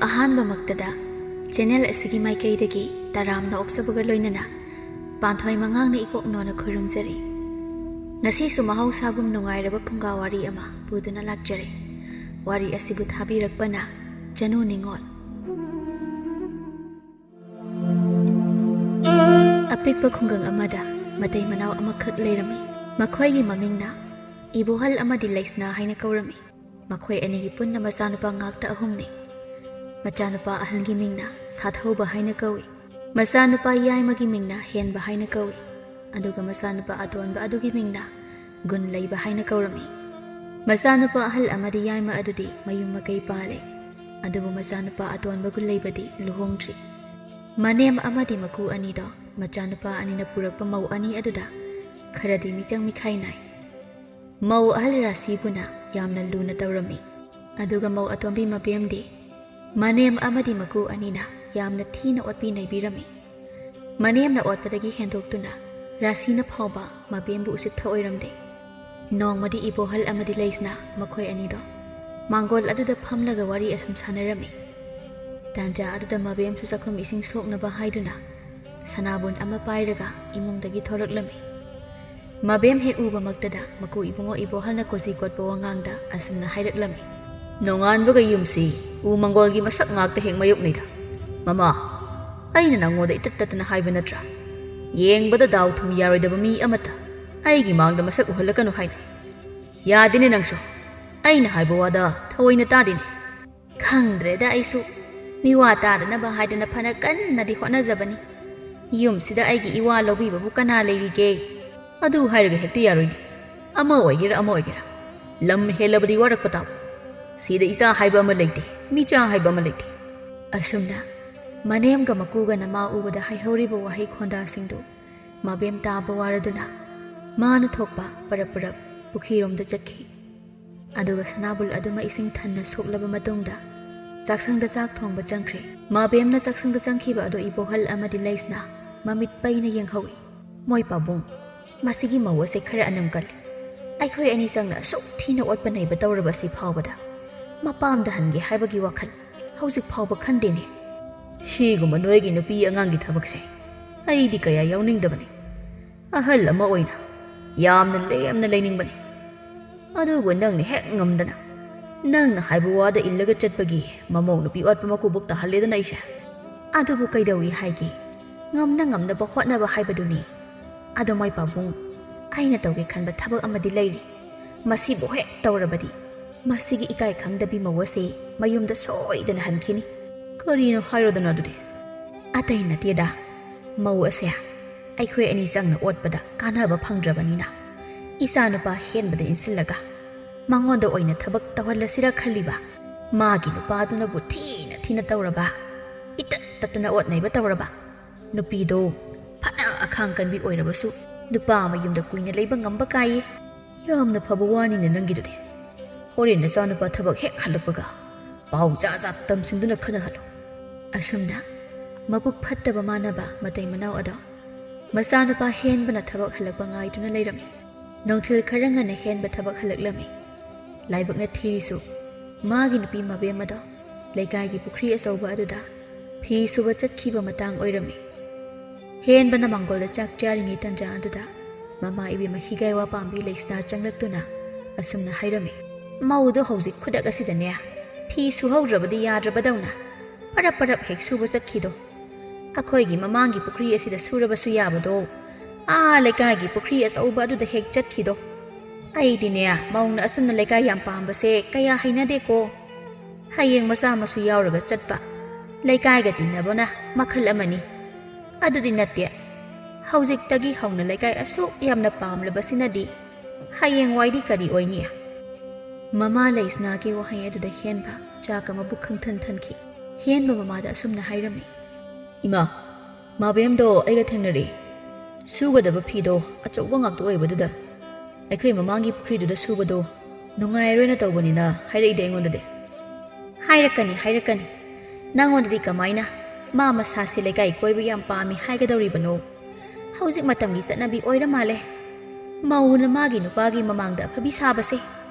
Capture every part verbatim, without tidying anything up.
ꯑꯍꯥꯟꯕꯃꯛꯇꯗ channel ꯑꯁꯤꯒꯤ ꯃꯥꯏꯀꯩꯗꯒꯤ ꯇꯔꯥꯝꯅ ꯑꯣꯛꯆꯕꯒ ꯂꯣꯏꯅꯅ ꯄꯥꯟꯊꯣꯏ ꯃꯉꯥꯡꯅ ꯏꯀꯣꯛꯅꯣꯅ ꯈꯨꯔꯨꯝꯖꯔꯤ꯫ ꯉꯁꯤꯁꯨ ꯃꯍꯧꯁꯥꯒꯨꯝ ꯅꯨꯡꯉꯥꯏꯔꯕ ꯐꯨꯡꯒꯥ ꯋꯥꯔꯤ ꯑꯃ ꯄꯨꯗꯨꯅ ꯂꯥꯛꯆꯔꯦ꯫ ꯋꯥꯔꯤ ꯑꯁꯤꯕꯨ ꯊꯥꯕꯤꯔꯛꯄꯅ ꯆꯅꯨ ꯅꯤꯉꯣꯜ꯫ ꯑꯄꯤꯛꯄ ꯈꯨꯡꯒꯪ ꯑꯃꯗ ꯃꯇꯩ ꯃꯅꯥꯎ ꯑꯃꯈꯛ ꯂꯩꯔꯝꯃꯤ꯫ ꯃꯈꯣꯏꯒꯤ ꯃꯃꯤꯡꯅ ꯏꯕꯣꯍꯜ ꯑꯃꯗꯤ ꯂꯩꯁꯅꯥ ꯍꯥꯏꯅ ꯀꯧꯔꯝꯃꯤ꯫ ꯃꯈꯣꯏ ꯑꯅꯤꯒꯤ ꯄꯨꯟꯅ ꯃꯆꯥꯅꯨꯄꯥ ꯉꯥꯛꯇ ꯑꯍꯨꯝꯅꯤ꯫ ꯃꯆꯥꯅꯨꯄꯥ ꯑꯍꯜꯒꯤ ꯃꯤꯡꯅ ꯁꯥꯊꯧꯕ ꯍꯥꯏꯅ ꯀꯧꯏ꯫ ꯃꯆꯥꯅꯨꯄꯥ ꯌꯥꯏꯃꯒꯤ ꯃꯤꯡꯅ ꯍꯦꯟꯕ ꯍꯥꯏꯅ ꯀꯧꯏ꯫ ꯑꯗꯨꯒ ꯃꯆꯥꯅꯨꯄꯥ ꯑꯇꯣꯟꯕ ꯑꯗꯨꯒꯤ ꯃꯤꯡꯅ ꯒꯨꯟ ꯂꯩꯕ ꯍꯥꯏꯅ ꯀꯧꯔꯝꯃꯤ꯫ ꯃꯆꯥꯅꯨꯄꯥ ꯑꯍꯜ ꯑꯃꯗꯤ ꯌꯥꯏꯃ ꯑꯗꯨꯗꯤ ꯃꯌꯨꯝ ꯃꯀꯩ ꯄꯥꯜꯂꯦ꯫ ꯑꯗꯨꯕꯨ ꯃꯆꯥꯅꯨꯄꯥ ꯑꯇꯣꯟꯕ ꯒꯨꯟ ꯂꯩꯕꯗꯤ ꯂꯨꯍꯣꯡꯗ꯭ꯔꯤ꯫ ꯃꯅꯦꯝ ꯑꯃꯗꯤ ꯃꯀꯨ ꯑꯅꯤꯗꯣ ꯃꯆꯥꯅꯨꯄꯥ ꯑꯅꯤꯅ ꯄꯨꯔꯛꯄ ꯃꯧ ꯑꯅꯤ ꯑꯗꯨꯗ ꯈꯔꯗꯤ ꯃꯤꯆꯪ ꯃꯤꯈꯥꯏ ꯅꯥꯏ꯫ ꯃꯧ ꯑꯍꯜ ꯔꯥꯁꯤꯕꯨꯅ ꯌꯥꯝꯅ ꯂꯨꯅ ꯇꯧꯔꯝꯃꯤ꯫ ꯑꯗꯨꯒ ꯃꯧ ꯑꯇꯣꯝꯕꯤ ꯃꯕꯦꯝꯗꯤ ꯃꯅꯦꯝ ꯑꯃꯗꯤ ꯃꯀꯨ ꯑꯅꯤꯅ ꯌꯥꯝꯅ ꯊꯤꯅ ꯑꯣꯠꯄꯤ ꯅꯩꯕꯤꯔꯝꯃꯤ꯫ ꯃꯅꯦꯝꯅ ꯑꯣꯠꯄꯗꯒꯤ ꯍꯦꯟꯗꯣꯛꯇꯨꯅ ꯔꯥꯁꯤꯅ ꯐꯥꯎꯕ ꯃꯕꯦꯝꯕꯨ ꯎꯁꯤꯠ ꯊꯑꯣꯏꯔꯝꯗꯦ꯫ ꯅꯣꯡꯃꯗꯤ ꯏꯕꯣꯍꯜ ꯑꯃꯗꯤ ꯂꯩꯁꯅꯥ ꯃꯈꯣꯏ ꯑꯅꯤꯗꯣ ꯃꯥꯡꯒꯣꯜ ꯑꯗꯨꯗ ꯐꯝꯂꯒ ꯋꯥꯔꯤ ꯑꯁꯨꯝ ꯁꯥꯟꯅꯔꯝꯃꯤ꯫ ꯇꯥꯟꯖꯥ ꯑꯗꯨꯗ ꯃꯕꯦꯝꯁꯨ ꯆꯥꯛꯈꯨꯝ ꯏꯁꯤꯡ ꯁꯣꯛꯅꯕ ꯍꯥꯏꯗꯨꯅ ꯁꯅꯥꯕꯨꯟ ꯑꯃ ꯄꯥꯏꯔꯒ ꯏꯃꯨꯡꯗꯒꯤ ꯊꯣꯔꯛꯂꯝꯃꯤ꯫ ꯃꯕꯦꯝ ꯍꯦꯛ ꯎꯕꯃꯛꯇꯗ ꯃꯀꯨ ꯏꯕꯨꯡꯉꯣ ꯏꯕꯣꯍꯜꯅ ꯀꯣꯆꯤ ꯀꯣꯠꯄ ꯋꯥꯉꯥꯡꯗ ꯑꯁꯨꯝꯅ ꯍꯥꯏꯔꯛꯂꯝꯃꯤ꯫ "ꯅꯣꯡꯉꯥꯟꯕꯒ ꯌꯨꯝꯁꯤ ꯎ ꯃꯪꯒꯣꯜꯒꯤ ꯃꯁꯛ ꯉꯥꯛꯇ ꯍꯦꯛ ꯃꯥꯌꯣꯛꯅꯩꯗ꯫ ꯃꯃꯥ, ꯑꯩꯅ ꯅꯪꯉꯣꯟꯗ ꯏꯇꯠ ꯇꯠꯇꯅ ꯍꯥꯏꯕ ꯅꯠꯇ꯭ꯔꯥ? ꯌꯦꯡꯕꯗ ꯗꯥꯎ ꯊꯨꯝ ꯌꯥꯔꯣꯏꯗꯕ ꯃꯤ ꯑꯃꯠꯇ ꯑꯩꯒꯤ ꯃꯥꯡꯗ ꯃꯁꯛ ꯎꯍꯜꯂꯛꯀꯅꯨ ꯍꯥꯏꯅ꯫ ꯌꯥꯗꯦꯅꯦ ꯅꯪꯁꯨ꯫ ꯑꯩꯅ ꯍꯥꯏꯕ ꯋꯥꯗ ꯊꯑꯣꯏꯅ ꯇꯥꯗꯦꯅꯦ꯫" "ꯈꯪꯗ꯭ꯔꯦꯗ ꯑꯩꯁꯨ꯫ ꯃꯤꯋꯥ ꯇꯥꯗꯅꯕ ꯍꯥꯏꯗꯅ ꯐꯅ ꯀꯟꯅꯗꯤ ꯍꯣꯠꯅꯖꯕꯅꯤ꯫ ꯌꯨꯝꯁꯤꯗ ꯑꯩꯒꯤ ꯏꯋꯥ ꯂꯧꯕꯤꯕꯕꯨ ꯀꯅꯥ ꯂꯩꯔꯤꯒꯦ?" "ꯑꯗꯨ ꯍꯥꯏꯔꯒ ꯍꯦꯛꯇ ꯌꯥꯔꯣꯏꯅꯦ꯫ ꯑꯃ ꯑꯣꯏꯒꯦꯔꯥ ꯑꯃ ꯑꯣꯏꯒꯦꯔꯥ, ꯂꯝ ꯍꯦꯜꯂꯕꯗꯤ ꯋꯥꯔꯛꯄ ꯇꯥꯕ꯫ ꯁꯤꯗ ꯏꯆꯥ ꯍꯥꯏꯕ ꯑꯃ ꯂꯩꯇꯦ, ꯃꯤꯆꯥ ꯍꯥꯏꯕ ꯑꯃ ꯂꯩꯇꯦ꯫" ꯑꯁꯨꯝꯅ ꯃꯅꯦꯝꯒ ꯃꯀꯨꯒꯅ ꯃꯥ ꯎꯕꯗ ꯍꯥꯏꯍꯧꯔꯤꯕ ꯋꯥꯍꯩ ꯈꯣꯟꯗꯥꯁꯤꯡꯗꯨ ꯃꯕꯦꯝ ꯇꯥꯕ ꯋꯥꯔꯗꯨꯅ ꯃꯥꯅ ꯊꯣꯛꯄ ꯄꯔꯞ ꯄꯔꯞ ꯄꯨꯈ꯭ꯔꯤꯔꯣꯝꯗ ꯆꯠꯈꯤ꯫ ꯑꯗꯨꯒ ꯁꯅꯥꯕꯨꯜ ꯑꯗꯨꯃ ꯏꯁꯤꯡ ꯊꯟꯅ ꯁꯣꯛꯂꯕ ꯃꯇꯨꯡꯗ ꯆꯥꯛꯁꯪꯗ ꯆꯥꯛ ꯊꯣꯡꯕ ꯆꯪꯈ꯭ꯔꯦ꯫ ꯃꯕꯦꯝꯅ ꯆꯥꯛꯁꯪꯗ ꯆꯪꯈꯤꯕ ꯑꯗꯨ ꯏꯕꯣꯍꯜ ꯑꯃꯗꯤ ꯂꯩꯁꯅ ꯃꯃꯤꯠ ꯄꯩꯅ ꯌꯦꯡꯍꯧꯏ꯫ "ꯃꯣꯏ ꯄꯥꯕꯨꯡ, ꯃꯁꯤꯒꯤ ꯃꯧ ꯑꯁꯦ ꯈꯔ ꯑꯅꯝ ꯀꯜꯂꯤ꯫ ꯑꯩꯈꯣꯏ ꯑꯅꯤ ꯆꯪꯅ ꯑꯁꯨꯛ ꯊꯤꯅ ꯑꯣꯠꯄ ꯅꯩꯕ ꯇꯧꯔꯕ ꯑꯁꯤ ꯐꯥꯎꯕꯗ ꯃꯄꯥꯝꯗ ꯍꯟꯒꯦ ꯍꯥꯏꯕꯒꯤ ꯋꯥꯈꯜ ꯍꯧꯖꯤꯛ ꯐꯥꯎꯕ ꯈꯟꯗꯦꯅꯦ꯫ ꯁꯤꯒꯨꯝꯕ ꯅꯣꯏꯒꯤ ꯅꯨꯄꯤ ꯑꯉꯥꯡꯒꯤ ꯊꯕꯛꯁꯦ ꯑꯩꯗꯤ ꯀꯌꯥ ꯌꯥꯎꯅꯤꯡꯗꯕꯅꯤ꯫ ꯑꯍꯜ ꯑꯃ ꯑꯣꯏꯅ ꯌꯥꯝꯅ ꯂꯦꯝꯅ ꯂꯩꯅꯤꯡꯕꯅꯤ꯫ ꯑꯗꯨꯕꯨ ꯅꯪꯅ ꯍꯦꯛ ꯉꯝꯗꯅ, ꯅꯪꯅ ꯍꯥꯏꯕ ꯋꯥꯗ ꯏꯜꯂꯒ ꯆꯠꯄꯒꯤ ꯃꯃꯧ ꯅꯨꯄꯤ ꯑꯣꯠꯄ ꯃꯀꯨꯕꯣꯛ ꯇꯥꯍꯜꯂꯦꯗꯅ ꯑꯩꯁꯦ꯫ ꯑꯗꯨꯕꯨ ꯀꯩꯗꯧꯏ ꯍꯥꯏꯒꯦ? ꯉꯝꯅ ꯉꯝꯅꯕ ꯍꯣꯠꯅꯕ ꯍꯥꯏꯕꯗꯨꯅꯤ꯫ ꯑꯗꯣ ꯃꯥꯏ ꯄꯥꯕꯨꯡ, ꯑꯩꯅ ꯇꯧꯒꯦ ꯈꯟꯕ ꯊꯕꯛ ꯑꯃꯗꯤ ꯂꯩꯔꯤ꯫ ꯃꯁꯤꯕꯨ ꯍꯦꯛ ꯇꯧꯔꯕꯗꯤ ꯃꯁꯤꯒꯤ ꯏꯀꯥꯏ ꯈꯪꯗꯕꯤ ꯃꯧ ꯑꯁꯤ ꯃꯌꯨꯝꯗ ꯁꯣꯏꯗꯅ ꯍꯟꯈꯤꯅꯤ꯫ ꯀꯔꯤꯅꯣ ꯍꯥꯏꯔꯣꯗꯅ ꯑꯗꯨꯗꯤ? ꯑꯇꯩ ꯅꯠꯇꯦꯗ, ꯃꯧ ꯑꯁꯦ ꯑꯩꯈꯣꯏ ꯑꯅꯤ ꯆꯪꯅ ꯑꯣꯠꯄꯗ ꯀꯥꯟꯅꯕ ꯐꯪꯗ꯭ꯔꯕꯅꯤꯅ, ꯏꯆꯥ ꯅꯨꯄꯥ ꯍꯦꯟꯕꯗ ꯏꯟꯁꯤꯜꯂꯒ ꯃꯉꯣꯟꯗ ꯑꯣꯏꯅ ꯊꯕꯛ ꯇꯧꯍꯜꯂꯁꯤꯔ ꯈꯜꯂꯤꯕ꯫ ꯃꯥꯒꯤ ꯅꯨꯄꯥꯗꯨꯅꯕꯨ ꯊꯤꯅ ꯊꯤꯅ ꯇꯧꯔꯕ, ꯏꯇꯠ ꯇꯠꯇꯅ ꯑꯣꯠ ꯅꯩꯕ ꯇꯧꯔꯕ, ꯅꯨꯄꯤꯗꯣ ꯐꯅ ꯑꯈꯥꯡ ꯀꯟꯕꯤ ꯑꯣꯏꯔꯕꯁꯨ ꯅꯨꯄꯥ ꯃꯌꯨꯝꯗ ꯀꯨꯏꯅ ꯂꯩꯕ ꯉꯝꯕ ꯀꯥꯏꯌꯦ꯫ ꯌꯥꯝꯅ ꯐꯕ ꯋꯥꯅꯤꯅꯦ ꯅꯪꯒꯤꯗꯨꯗꯤ꯫ ꯍꯣꯔꯦꯟ ꯅꯆꯥꯅꯨꯄꯥ ꯊꯕꯛ ꯍꯦꯛ ꯍꯜꯂꯛꯄꯒ ꯄꯥꯎ ꯖꯥꯠ ꯖꯥꯠ ꯇꯝꯁꯤꯟꯗꯨꯅ ꯈꯟꯅꯍꯜꯂꯨ꯫ ꯑꯁꯨꯝꯅ ꯃꯕꯨꯛ ꯐꯠꯇꯕ ꯃꯥꯟꯅꯕ ꯃꯇꯩ ꯃꯅꯥꯎ ꯑꯗꯣ ꯃꯆꯥꯅꯨꯄꯥ ꯍꯦꯟꯕꯅ ꯊꯕꯛ ꯍꯜꯂꯛꯄ ꯉꯥꯏꯗꯨꯅ ꯂꯩꯔꯝꯃꯤ꯫ ꯅꯨꯡꯊꯤꯜ ꯈꯔ ꯉꯟꯅ ꯍꯦꯟꯕ ꯊꯕꯛ ꯍꯜꯂꯛꯂꯝꯃꯤ꯫ ꯂꯥꯏꯕꯛꯅ ꯊꯤꯔꯤꯁꯨ ꯃꯥꯒꯤ ꯅꯨꯄꯤ ꯃꯕꯦꯝ ꯑꯗꯣ ꯂꯩꯀꯥꯏꯒꯤ ꯄꯨꯈ꯭ꯔꯤ ꯑꯆꯧꯕ ꯑꯗꯨꯗ ꯐꯤ ꯁꯨꯕ ꯆꯠꯈꯤꯕ ꯃꯇꯥꯡ ꯑꯣꯏꯔꯝꯃꯤ꯫ ꯍꯦꯟꯕꯅ ꯃꯥꯡꯒꯣꯜꯗ ꯆꯥꯛ ꯆꯥꯔꯤꯉꯩ ꯇꯟꯖꯥ ꯑꯗꯨꯗ ꯃꯃꯥ ꯏꯕꯦꯝꯃ ꯍꯤꯒꯥꯏꯋꯥ ꯄꯥꯝꯕꯤ ꯂꯩꯁꯅꯥ ꯆꯪꯂꯛꯇꯨꯅ ꯑꯁꯨꯝꯅ ꯍꯥꯏꯔꯝꯃꯤ, "ꯃꯧꯗꯨ ꯍꯧꯖꯤꯛ ꯈꯨꯗꯛ ꯑꯁꯤꯗꯅꯦ ꯐꯤ ꯁꯨꯍꯧꯗ꯭ꯔꯕꯗꯤ ꯌꯥꯗ꯭ꯔꯕꯗꯧꯅ ꯄꯔꯞ ꯄꯔꯞ ꯍꯦꯛ ꯁꯨꯕ ꯆꯠꯈꯤꯗꯣ꯫ ꯑꯩꯈꯣꯏꯒꯤ ꯃꯃꯥꯡꯒꯤ ꯄꯨꯈ꯭ꯔꯤ ꯑꯁꯤꯗ ꯁꯨꯔꯕꯁꯨ ꯌꯥꯕꯗꯣ, ꯑꯥ ꯂꯩꯀꯥꯏꯒꯤ ꯄꯨꯈ꯭ꯔꯤ ꯑꯆꯧꯕ ꯑꯗꯨꯗ ꯍꯦꯛ ꯆꯠꯈꯤꯗꯣ꯫ ꯑꯩꯗꯤꯅꯦ ꯃꯧꯅ ꯑꯁꯨꯝꯅ ꯂꯩꯀꯥꯏ ꯌꯥꯝ ꯄꯥꯝꯕꯁꯦ ꯀꯌꯥ ꯍꯩꯅꯗꯦꯀꯣ꯫ ꯍꯌꯦꯡ ꯃꯆꯥ ꯃꯁꯨ ꯌꯥꯎꯔꯒ ꯆꯠꯄ, ꯂꯩꯀꯥꯏꯒ ꯇꯤꯟꯅꯕꯅ ꯃꯈꯜ ꯑꯃꯅꯤ꯫ ꯑꯗꯨꯗꯤ ꯅꯠꯇꯦ, ꯍꯧꯖꯤꯛꯇꯒꯤ ꯍꯧꯅ ꯂꯩꯀꯥꯏ ꯑꯁꯨꯛ ꯌꯥꯝꯅ ꯄꯥꯝꯂꯕꯁꯤꯅꯗꯤ ꯍꯌꯦꯡꯋꯥꯏꯗꯤ ꯀꯔꯤ ꯑꯣꯏꯅꯤ?" ꯃꯃꯥ ꯂꯩꯁꯅꯥꯒꯤ ꯋꯥꯍꯩ ꯑꯗꯨꯗ ꯍꯦꯟꯕ ꯆꯥꯛ ꯑꯃꯕꯨ ꯈꯪꯊꯟ ꯊꯟꯈꯤ꯫ ꯍꯦꯟꯕ ꯃꯃꯥꯗ ꯑꯁꯨꯝꯅ ꯍꯥꯏꯔꯝꯃꯤ, "ꯏꯃꯥ, ꯃꯥꯕꯦꯝꯗꯣ ꯑꯩꯒ ꯊꯦꯡꯅꯔꯦ꯫ ꯁꯨꯒꯗꯕ ꯐꯤꯗꯣ ꯑꯆꯧꯕ ꯉꯥꯛꯇ ꯑꯣꯏꯕꯗꯨꯗ ꯑꯩꯈꯣꯏ ꯃꯃꯥꯡꯒꯤ ꯄꯨꯈ꯭ꯔꯤꯗꯨꯗ ꯁꯨꯕꯗꯣ ꯅꯨꯡꯉꯥꯏꯔꯣꯏꯅ ꯇꯧꯕꯅꯤꯅ ꯍꯥꯏꯔꯛꯏꯗ ꯑꯩꯉꯣꯟꯗꯗꯤ꯫" "ꯍꯥꯏꯔꯛꯀꯅꯤ, ꯍꯥꯏꯔꯛꯀꯅꯤ꯫ ꯅꯪꯉꯣꯟꯗꯗꯤ ꯀꯃꯥꯏꯅ ꯃꯥ ꯃꯁꯥꯁꯦ ꯂꯩꯀꯥꯏ ꯀꯣꯏꯕ ꯌꯥꯝ ꯄꯥꯝꯃꯤ ꯍꯥꯏꯒꯗꯧꯔꯤꯕꯅꯣ? ꯍꯧꯖꯤꯛ ꯃꯇꯝꯒꯤ ꯆꯠꯅꯕꯤ ꯑꯣꯏꯔ ꯃꯥꯜꯂꯦ꯫ ꯃꯧꯅ ꯃꯥꯒꯤ ꯅꯨꯄꯥꯒꯤ ꯃꯃꯥꯡꯗ ꯑꯐꯕꯤ ꯁꯥꯕꯁꯦ꯫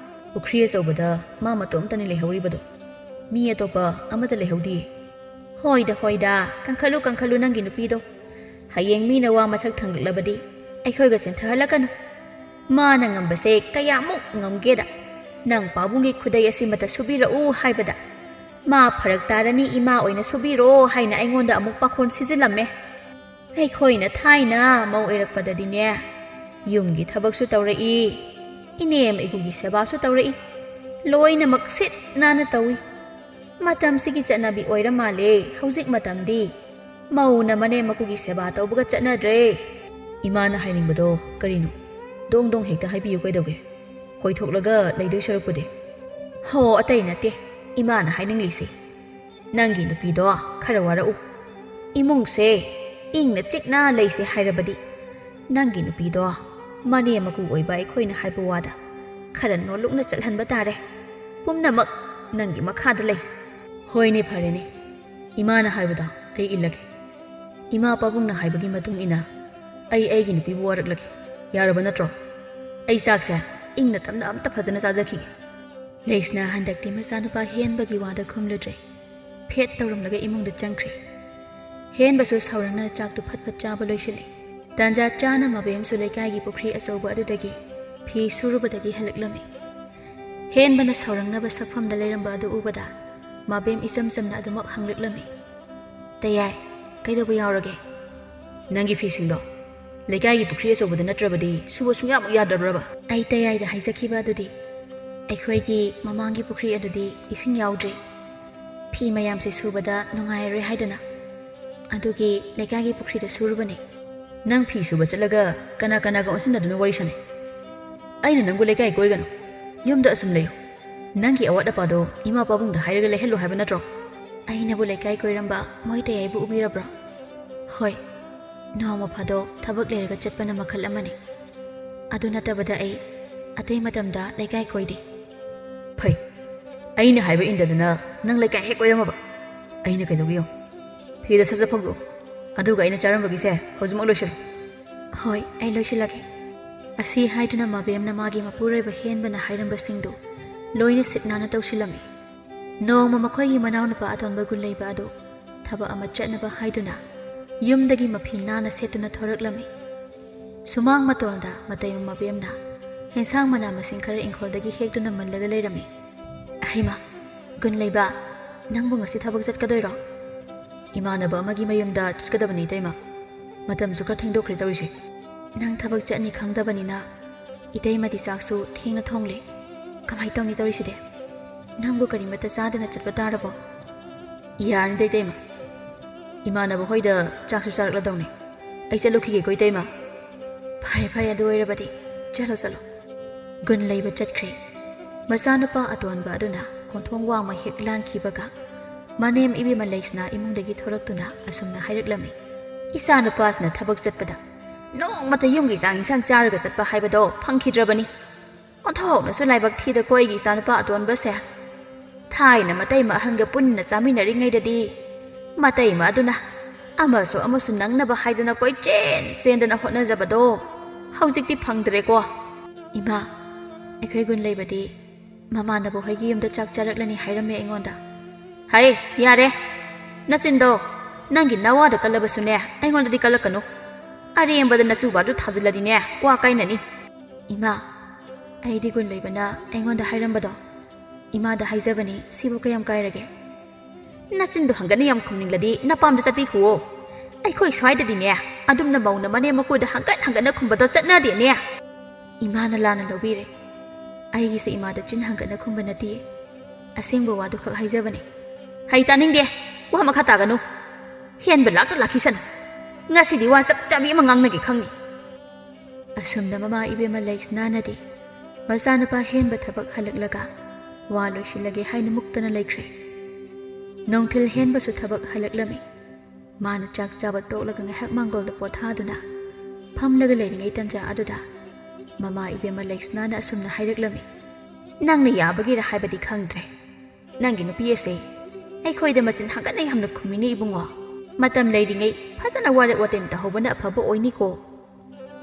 ꯄꯨꯈ꯭ꯔꯤ ꯑꯆꯧꯕꯗ ꯃꯥ ꯃꯇꯣꯝꯇꯅꯤ ꯂꯩꯍꯧꯔꯤꯕꯗꯣ꯫ ꯃꯤ ꯑꯇꯣꯞꯄ ꯑꯃꯠꯇ ꯂꯩꯍꯧꯗꯤꯌꯦ꯫ ꯍꯣꯏꯗ, ꯍꯣꯏꯗ, ꯀꯟꯈꯠꯂꯨ, ꯀꯟꯈꯠꯂꯨ ꯅꯪꯒꯤ ꯅꯨꯄꯤꯗꯣ꯫ ꯍꯌꯦꯡ ꯃꯤꯅ ꯋꯥ ꯃꯊꯛ ꯊꯪꯂꯛꯂꯕꯗꯤ ꯑꯩꯈꯣꯏꯒ ꯆꯦꯟꯊꯍꯜꯂꯛꯀꯅꯨ꯫ ꯃꯥꯅ ꯉꯝꯕꯁꯦ ꯀꯌꯥꯃꯨꯛ ꯉꯝꯒꯦꯗ꯫ ꯅꯪ ꯄꯥꯕꯨꯡꯒꯤ ꯈꯨꯗꯩ ꯑꯁꯤꯃꯇ ꯁꯨꯕꯤꯔꯛꯎ ꯍꯥꯏꯕꯗ, "ꯃꯥ ꯐꯔꯛ ꯇꯥꯔꯅꯤ, ꯏꯃꯥ ꯑꯣꯏꯅ ꯁꯨꯕꯤꯔꯣ" ꯍꯥꯏꯅ ꯑꯩꯉꯣꯟꯗ ꯑꯃꯨꯛ ꯄꯥꯈꯣꯟ ꯁꯤꯖꯤꯜꯂꯝꯃꯦ꯫ ꯑꯩꯈꯣꯏꯅ ꯊꯥꯏꯅ ꯃꯧ ꯑꯣꯏꯔꯛꯄꯗꯗꯤꯅꯦ, ꯌꯨꯝꯒꯤ ꯊꯕꯛꯁꯨ ꯇꯧꯔꯛꯏ, ꯏꯅꯦꯝ ꯏꯀꯨꯒꯤ ꯁꯦꯕꯥꯁꯨ ꯇꯧꯔꯛꯏ, ꯂꯣꯏꯅꯃꯛ ꯁꯤꯠ ꯅꯥꯟꯅ ꯇꯧꯏ꯫ ꯃꯇꯝꯁꯤꯒꯤ ꯆꯠꯅꯕꯤ ꯑꯣꯏꯔ ꯃꯥꯜꯂꯦ ꯍꯧꯖꯤꯛ ꯃꯇꯝꯗꯤ꯫ ꯃꯧꯅ ꯃꯅꯦꯝ ꯃꯀꯨꯒꯤ ꯁꯦꯕꯥ ꯇꯧꯕꯒ ꯆꯠꯅꯗ꯭ꯔꯦ꯫ ꯏꯃꯥꯅ ꯍꯥꯏꯅꯤꯡꯕꯗꯣ ꯀꯔꯤꯅꯣ? ꯗꯣꯡ ꯗꯣꯡ ꯍꯦꯛꯇ ꯍꯥꯏꯕꯤꯌꯨ ꯀꯩꯗꯧꯒꯦ? ꯀꯣꯏꯊꯣꯛꯂꯒ ꯂꯩꯗꯣꯏ ꯁꯔꯨꯛꯄꯨꯗꯤ꯫ ꯍꯣ, ꯑꯇꯩ ꯅꯠꯇꯦ ꯏꯃꯥꯅ ꯍꯥꯏꯅꯤꯡꯂꯤꯁꯤ꯫ ꯅꯪꯒꯤ ꯅꯨꯄꯤꯗꯣ ꯈꯔ ꯋꯥꯔꯛꯎ꯫ ꯏꯃꯨꯡꯁꯦ ꯏꯪꯅ ꯆꯤꯛꯅ ꯂꯩꯁꯦ ꯍꯥꯏꯔꯕꯗꯤ, ꯅꯪꯒꯤ ꯅꯨꯄꯤꯗꯣ ꯃꯅꯦꯝ ꯃꯀꯨ ꯑꯣꯏꯕ ꯑꯩꯈꯣꯏꯅ ꯍꯥꯏꯕ ꯋꯥꯗ ꯈꯔ ꯅꯣꯜꯂꯨꯛꯅ ꯆꯠꯍꯟꯕ ꯇꯥꯔꯦ꯫ ꯄꯨꯝꯅꯃꯛ ꯅꯪꯒꯤ ꯃꯈꯥꯗ ꯂꯩ꯫ ꯍꯣꯏꯅꯦ, ꯐꯔꯦꯅꯦ꯫ ꯏꯃꯥꯅ ꯍꯥꯏꯕꯗꯣ ꯑꯩ ꯏꯜꯂꯒꯦ꯫ ꯏꯃꯥ ꯄꯥꯕꯨꯡꯅ ꯍꯥꯏꯕꯒꯤ ꯃꯇꯨꯡ ꯏꯟꯅ ꯑꯩ ꯑꯩꯒꯤ ꯅꯨꯄꯤꯕꯨ ꯋꯥꯔꯛꯂꯒꯦ꯫ ꯌꯥꯔꯕ ꯅꯠꯇ꯭ꯔꯣ? ꯑꯩ ꯆꯥꯛꯁꯦ ꯏꯪꯅ ꯇꯞꯅ ꯑꯝꯇ ꯐꯖꯅ ꯆꯥꯖꯈꯤꯒꯦ꯫ ꯂꯩꯁꯅꯥ ꯍꯟꯗꯛꯇꯤ ꯃꯆꯥꯅꯨꯄꯥ ꯍꯦꯟꯕꯒꯤ ꯋꯥꯗ ꯈꯨꯝꯂꯨꯗ꯭ꯔꯦ꯫ ꯐꯦꯠ ꯇꯧꯔꯝꯂꯒ ꯏꯃꯨꯡꯗ ꯆꯪꯈ꯭ꯔꯦ꯫ ꯍꯦꯟꯕꯁꯨ ꯁꯥꯎꯔꯪꯅ ꯆꯥꯛꯇꯨ ꯐꯠ ꯐꯠ ꯆꯥꯕ ꯂꯣꯏꯁꯤꯜꯂꯤ꯫ ꯇꯥꯟꯖꯥ ꯆꯥꯅ ꯃꯕꯦꯝꯁꯨ ꯂꯩꯀꯥꯏꯒꯤ ꯄꯨꯈ꯭ꯔꯤ ꯑꯆꯧꯕ ꯑꯗꯨꯗꯒꯤ ꯐꯤ ꯁꯨꯔꯨꯕꯗꯒꯤ ꯍꯜꯂꯛꯂꯝꯃꯤ꯫ ꯍꯦꯟꯕꯅ ꯁꯥꯎꯔꯪꯅꯕ ꯁꯛꯐꯝꯗ ꯂꯩꯔꯝꯕ ꯑꯗꯨ ꯎꯕꯗ ꯃꯕꯦꯝ ꯏꯆꯝ ꯆꯝꯅ ꯑꯗꯨꯃꯛ ꯍꯪꯂꯛꯂꯝꯃꯤ꯫ "ꯇꯌꯥꯏ, ꯀꯩꯗꯧꯕ ꯌꯥꯎꯔꯒꯦ?" "ꯅꯪꯒꯤ ꯐꯤꯁꯤꯡꯗꯣ ꯂꯩꯀꯥꯏꯒꯤ ꯄꯨꯈ꯭ꯔꯤ ꯑꯆꯧꯕꯗ ꯅꯠꯇ꯭ꯔꯕꯗꯤ ꯁꯨꯕ ꯁꯨꯡꯌꯥꯃꯛ ꯌꯥꯗ꯭ꯔꯕ꯭ꯔꯕ?" ꯑꯩ ꯇꯌꯥꯏꯗ ꯍꯥꯏꯖꯈꯤꯕ ꯑꯗꯨꯗꯤ, "ꯑꯩꯈꯣꯏꯒꯤ ꯃꯃꯥꯡꯒꯤ ꯄꯨꯈ꯭ꯔꯤ ꯑꯗꯨꯗꯤ ꯏꯁꯤꯡ ꯌꯥꯎꯗ꯭ꯔꯦ꯫ ꯐꯤ ꯃꯌꯥꯝꯁꯦ ꯁꯨꯕꯗ ꯅꯨꯡꯉꯥꯏꯔꯔꯣꯏ ꯍꯥꯏꯗꯅ ꯑꯗꯨꯒꯤ ꯂꯩꯀꯥꯏꯒꯤ ꯄꯨꯈ꯭ꯔꯤꯗ ꯁꯨꯔꯨꯕꯅꯦ꯫" "ꯅꯪ ꯐꯤ ꯁꯨꯕ ꯆꯠꯂꯒ ꯀꯅꯥ ꯀꯅꯥꯒ ꯑꯣꯟꯁꯤꯟꯅꯗꯨꯅ ꯋꯥꯔꯤ ꯁꯥꯟꯅꯩ? ꯑꯩꯅ ꯅꯪꯕꯨ ꯂꯩꯀꯥꯏ ꯀꯣꯏꯒꯅꯨ, ꯌꯨꯝꯗ ꯑꯁꯨꯝ ꯂꯩꯌꯨ꯫ ꯅꯪꯒꯤ ꯑꯋꯥꯠ ꯑꯄꯥꯗꯣ ꯏꯃꯥ ꯄꯥꯕꯨꯡꯗ ꯍꯥꯏꯔꯒ ꯂꯩꯍꯜꯂꯨ ꯍꯥꯏꯕ ꯅꯠꯇ꯭ꯔꯣ?" ꯑꯩꯅꯕꯨ ꯂꯩꯀꯥꯏ ꯀꯣꯏꯔꯝꯕ ꯃꯣꯏ ꯇꯌꯥꯏꯕꯨ ꯎꯕꯤꯔꯕ꯭ꯔꯣ? ꯍꯣꯏ, ꯅꯣꯡꯃ ꯐꯥꯗꯣꯛ ꯊꯕꯛ ꯂꯩꯔꯒ ꯆꯠꯄꯅ ꯃꯈꯜ ꯑꯃꯅꯤ꯫ ꯑꯗꯨ ꯅꯠꯇꯕꯗ ꯑꯩ ꯑꯇꯩ ꯃꯇꯝꯗ ꯂꯩꯀꯥꯏ ꯀꯣꯏꯗꯦ꯫ "ꯐꯩ, ꯑꯩꯅ ꯍꯥꯏꯕ ꯏꯟꯗꯗꯅ ꯅꯪ ꯂꯩꯀꯥꯏ ꯍꯦꯛ ꯀꯣꯏꯔꯝꯃꯕ? ꯑꯩꯅ ꯀꯩꯗꯧꯒꯦ ꯌꯦꯡꯉꯨ꯫ ꯐꯤꯗ ꯁꯠ ꯁꯠ ꯐꯧꯗꯣꯛꯎ, ꯑꯗꯨꯒ ꯑꯩꯅ ꯆꯥꯔꯝꯕꯒꯤꯁꯦ ꯍꯧꯖꯤꯛꯃꯛ ꯂꯣꯏꯁꯤꯜꯂꯨ꯫" "ꯍꯣꯏ, ꯑꯩ ꯂꯣꯏꯁꯤꯜꯂꯒꯦ꯫" ꯑꯁꯤ ꯍꯥꯏꯗꯨꯅ ꯃꯕꯦꯝꯅ ꯃꯥꯒꯤ ꯃꯄꯨꯔꯣꯏꯕ ꯍꯦꯟꯕꯅ ꯍꯥꯏꯔꯝꯕꯁꯤꯡꯗꯨ ꯂꯣꯏꯅ ꯁꯤꯠ ꯅꯥꯟꯅ ꯇꯧꯁꯤꯜꯂꯝꯃꯤ꯫ ꯅꯣꯡꯃ ꯃꯈꯣꯏꯒꯤ ꯃꯅꯥꯎꯅꯨꯄꯥ ꯑꯇꯣꯟꯕ ꯒꯨꯟ ꯂꯩꯕ ꯑꯗꯨ ꯊꯕꯛ ꯑꯃ ꯆꯠꯅꯕ ꯍꯥꯏꯗꯨꯅ ꯌꯨꯝꯗꯒꯤ ꯃꯐꯤ ꯅꯥꯟꯅ ꯁꯦꯠꯇꯨꯅ ꯊꯣꯔꯛꯂꯝꯃꯤ꯫ ꯁꯨꯃꯥꯡ ꯃꯇꯣꯟꯗ ꯃꯇꯩ ꯃꯕꯦꯝꯅ ꯍꯦꯟꯁꯥꯡ ꯃꯅꯥ ꯃꯁꯤꯡ ꯈꯔ ꯏꯪꯈꯣꯜꯗꯒꯤ ꯍꯦꯛꯇꯨꯅ ꯃꯜꯂꯒ ꯂꯩꯔꯝꯃꯤ꯫ "ꯑꯍꯩꯃ, ꯒꯨꯟ ꯂꯩꯕ, ꯅꯪꯕꯨ ꯉꯁꯤ ꯊꯕꯛ ꯆꯠꯀꯗꯣꯏꯔꯣ?" "ꯏꯃꯥꯟꯅꯕ ꯑꯃꯒꯤ ꯃꯌꯨꯝꯗ ꯆꯠꯀꯗꯕꯅꯤ ꯏꯇꯩꯃ꯫ ꯃꯇꯝꯁꯨ ꯈꯔ ꯊꯦꯡꯗꯣꯛꯈ꯭ꯔꯦ ꯇꯧꯔꯤꯁꯦ꯫ ꯅꯪ ꯊꯕꯛ ꯆꯠꯅꯤ ꯈꯪꯗꯕꯅꯤꯅ ꯏꯇꯩꯃꯗꯤ ꯆꯥꯛꯁꯨ ꯊꯦꯡꯅ ꯊꯣꯡꯂꯦ꯫ ꯀꯃꯥꯏ ꯇꯧꯅꯤ ꯇꯧꯔꯤꯁꯤꯗꯤ? ꯅꯪꯕꯨ ꯀꯔꯤꯃꯠꯇ ꯆꯥꯗꯅ ꯆꯠꯄ ꯇꯥꯔꯕꯣ?" "ꯌꯥꯔꯅꯤꯗ ꯏꯇꯩꯃ꯫ ꯏꯃꯥꯟꯅꯕ ꯍꯣꯏꯗ ꯆꯥꯛꯁꯨ ꯆꯥꯔꯛꯂꯗꯧꯅꯤ꯫ ꯑꯩ ꯆꯠꯂꯨꯈꯤꯒꯦꯀꯣ ꯏꯇꯩꯃ꯫" "ꯐꯔꯦ ꯐꯔꯦ, ꯑꯗꯨ ꯑꯣꯏꯔꯕꯗꯤ ꯆꯠꯂꯣ ꯆꯠꯂꯣ꯫" ꯒꯨꯟ ꯂꯩꯕ ꯆꯠꯈ꯭ꯔꯦ꯫ ꯃꯆꯥꯅꯨꯄꯥ ꯑꯇꯣꯟꯕ ꯑꯗꯨꯅ ꯈꯣꯡꯊꯣꯡ ꯋꯥꯡꯃ ꯍꯦꯛ ꯂꯥꯟꯈꯤꯕꯒ ꯃꯅꯦꯝ ꯏꯕꯦꯝꯃ ꯂꯩꯁꯅꯥ ꯏꯃꯨꯡꯗꯒꯤ ꯊꯣꯔꯛꯇꯨꯅ ꯑꯁꯨꯝꯅ ꯍꯥꯏꯔꯛꯂꯝꯃꯤ꯫ "ꯏꯆꯥꯅꯨꯄꯥꯁꯤꯅ ꯊꯕꯛ ꯆꯠꯄꯗ ꯅꯣꯡꯃꯇ ꯌꯨꯝꯒꯤ ꯆꯥꯛ ꯏꯟꯁꯥꯡ ꯆꯥꯔꯒ ꯆꯠꯄ ꯍꯥꯏꯕꯗꯣ ꯐꯪꯈꯤꯗ꯭ꯔꯕꯅꯤ꯫ ꯑꯣꯟꯊꯣꯛꯅꯁꯨ ꯂꯥꯏꯕꯛ ꯊꯤꯗꯀꯣ ꯑꯩꯒꯤ ꯏꯆꯥꯅꯨꯄꯥ ꯑꯇꯣꯟꯕꯁꯦ꯫ ꯊꯥꯏꯅ ꯃꯇꯩꯃ ꯑꯍꯟꯒ ꯄꯨꯟꯅ ꯆꯥꯃꯤꯟꯅꯔꯤꯉꯩꯗꯗꯤ ꯃꯇꯩꯃ ꯑꯗꯨꯅ ꯑꯃꯁꯨ ꯑꯃꯁꯨ ꯅꯪꯅꯕ ꯍꯥꯏꯗꯅ ꯀꯣꯏꯆꯦꯟ ꯆꯦꯟꯗꯅ ꯍꯣꯠꯅꯖꯕꯗꯣ ꯍꯧꯖꯤꯛꯇꯤ ꯐꯪꯗ꯭ꯔꯦꯀꯣ꯫" "ꯏꯃꯥ, ꯑꯩꯈꯣꯏ ꯒꯨꯟ ꯂꯩꯕꯗꯤ ꯃꯃꯥꯟꯅꯕ ꯍꯣꯏꯒꯤ ꯌꯨꯝꯗ ꯆꯥꯛ ꯆꯥꯔꯛꯂꯅꯤ ꯍꯥꯏꯔꯝꯃꯦ ꯑꯩꯉꯣꯟꯗ꯫" "ꯍꯩ, ꯌꯥꯔꯦ꯫ ꯅꯆꯤꯟꯗꯣ ꯅꯪꯒꯤ ꯅꯋꯥꯗ ꯀꯜꯂꯕꯁꯨꯅꯦ, ꯑꯩꯉꯣꯟꯗꯗꯤ ꯀꯜꯂꯛꯀꯅꯨ꯫ ꯑꯔꯦꯝꯕꯗ ꯅꯆꯨꯕ ꯑꯗꯨ ꯊꯥꯖꯤꯜꯂꯗꯤꯅꯦ, ꯋꯥ ꯀꯥꯏꯅꯅꯤ꯫" "ꯏꯃꯥ, ꯑꯩꯗꯤ ꯒꯨꯟ ꯂꯩꯕꯅ ꯑꯩꯉꯣꯟꯗ ꯍꯥꯏꯔꯝꯕꯗꯣ ꯏꯃꯥꯗ ꯍꯥꯏꯖꯕꯅꯤ, ꯁꯤꯕꯨ ꯀꯌꯥꯝ ꯀꯥꯏꯔꯒꯦ?" "ꯅꯆꯤꯟꯗꯣ ꯍꯪꯒꯠꯅ ꯌꯥꯝ ꯈꯨꯝꯅꯤꯡꯂꯗꯤ ꯅꯄꯥꯝꯗ ꯆꯠꯄꯤꯈꯨꯋꯣ꯫ ꯑꯩꯈꯣꯏ ꯁ꯭ꯋꯥꯏꯗꯗꯤꯅꯦ, ꯑꯗꯨꯝꯅ ꯃꯧꯅ ꯃꯅꯦꯝ ꯃꯀꯨꯗ ꯍꯪꯒꯠ ꯍꯪꯒꯠꯅ ꯈꯨꯝꯕꯗꯣ ꯆꯠꯅꯗꯦꯅꯦ꯫" ꯏꯃꯥꯅ ꯂꯥꯟꯅ ꯂꯧꯕꯤꯔꯦ꯫ ꯑꯩꯒꯤꯁꯦ ꯏꯃꯥꯗ ꯆꯤꯟ ꯍꯪꯒꯠꯅ ꯈꯨꯝꯕ ꯅꯠꯇꯤꯌꯦ꯫ ꯑꯁꯦꯡꯕ ꯋꯥꯗꯨ ꯈꯛ ꯍꯥꯏꯖꯕꯅꯤ꯫ "ꯍꯩ, ꯇꯥꯅꯤꯡꯗꯦ꯫ ꯋꯥ ꯃꯈꯥ ꯇꯥꯒꯅꯨ꯫ ꯍꯦꯟꯕ ꯂꯥꯛꯇ ꯂꯥꯛꯈꯤꯁꯅꯨ꯫ ꯉꯁꯤꯗꯤ ꯋꯥ ꯆꯞ ꯆꯥꯕꯤ ꯑꯃ ꯉꯥꯡꯅꯒꯦ ꯈꯪꯅꯤ꯫" ꯑꯁꯨꯝꯅ ꯃꯃꯥ ꯏꯕꯦꯝꯃ ꯂꯩꯁꯅꯥꯅꯗꯤ ꯃꯆꯥꯅꯨꯄꯥ ꯍꯦꯟꯕ ꯊꯕꯛ ꯍꯜꯂꯛꯂꯒ ꯋꯥ ꯂꯣꯏꯁꯤꯜꯂꯒꯦ ꯍꯥꯏꯅ ꯃꯨꯛꯇꯅ ꯂꯩꯈ꯭ꯔꯦ꯫ ꯅꯨꯡꯊꯤꯜ ꯍꯦꯟꯕꯁꯨ ꯊꯕꯛ ꯍꯜꯂꯛꯂꯝꯃꯤ꯫ ꯃꯥꯅ ꯆꯥꯛ ꯆꯥꯕ ꯇꯣꯛꯂꯒ ꯉꯥꯏꯍꯥꯛ ꯃꯥꯡꯒꯣꯜꯗ ꯄꯣꯊꯥꯗꯨꯅ ꯐꯝꯂꯒ ꯂꯩꯔꯤꯉꯩ ꯇꯟꯖꯥ ꯑꯗꯨꯗ ꯃꯃꯥ ꯏꯕꯦꯝꯃ ꯂꯩꯁꯅꯥꯅ ꯑꯁꯨꯝꯅ ꯍꯥꯏꯔꯛꯂꯝꯃꯤ꯫ "ꯅꯪꯅ ꯌꯥꯕꯒꯤꯔ ꯍꯥꯏꯕꯗꯤ ꯈꯪꯗ꯭ꯔꯦ꯫ ꯅꯪꯒꯤ ꯅꯨꯄꯤ ꯑꯁꯦ ꯑꯩꯈꯣꯏꯗ ꯃꯆꯤꯟ ꯍꯪꯒꯠꯅ ꯌꯥꯝꯅ ꯈꯨꯝꯃꯤꯅꯦ ꯏꯕꯨꯡꯉꯣ꯫ ꯃꯇꯝ ꯂꯩꯔꯤꯉꯩ ꯐꯖꯅ ꯋꯥꯔꯦꯞ ꯋꯥꯇꯦꯝ ꯇꯧꯍꯧꯕꯅ ꯑꯐꯕ ꯑꯣꯏꯅꯤꯀꯣ꯫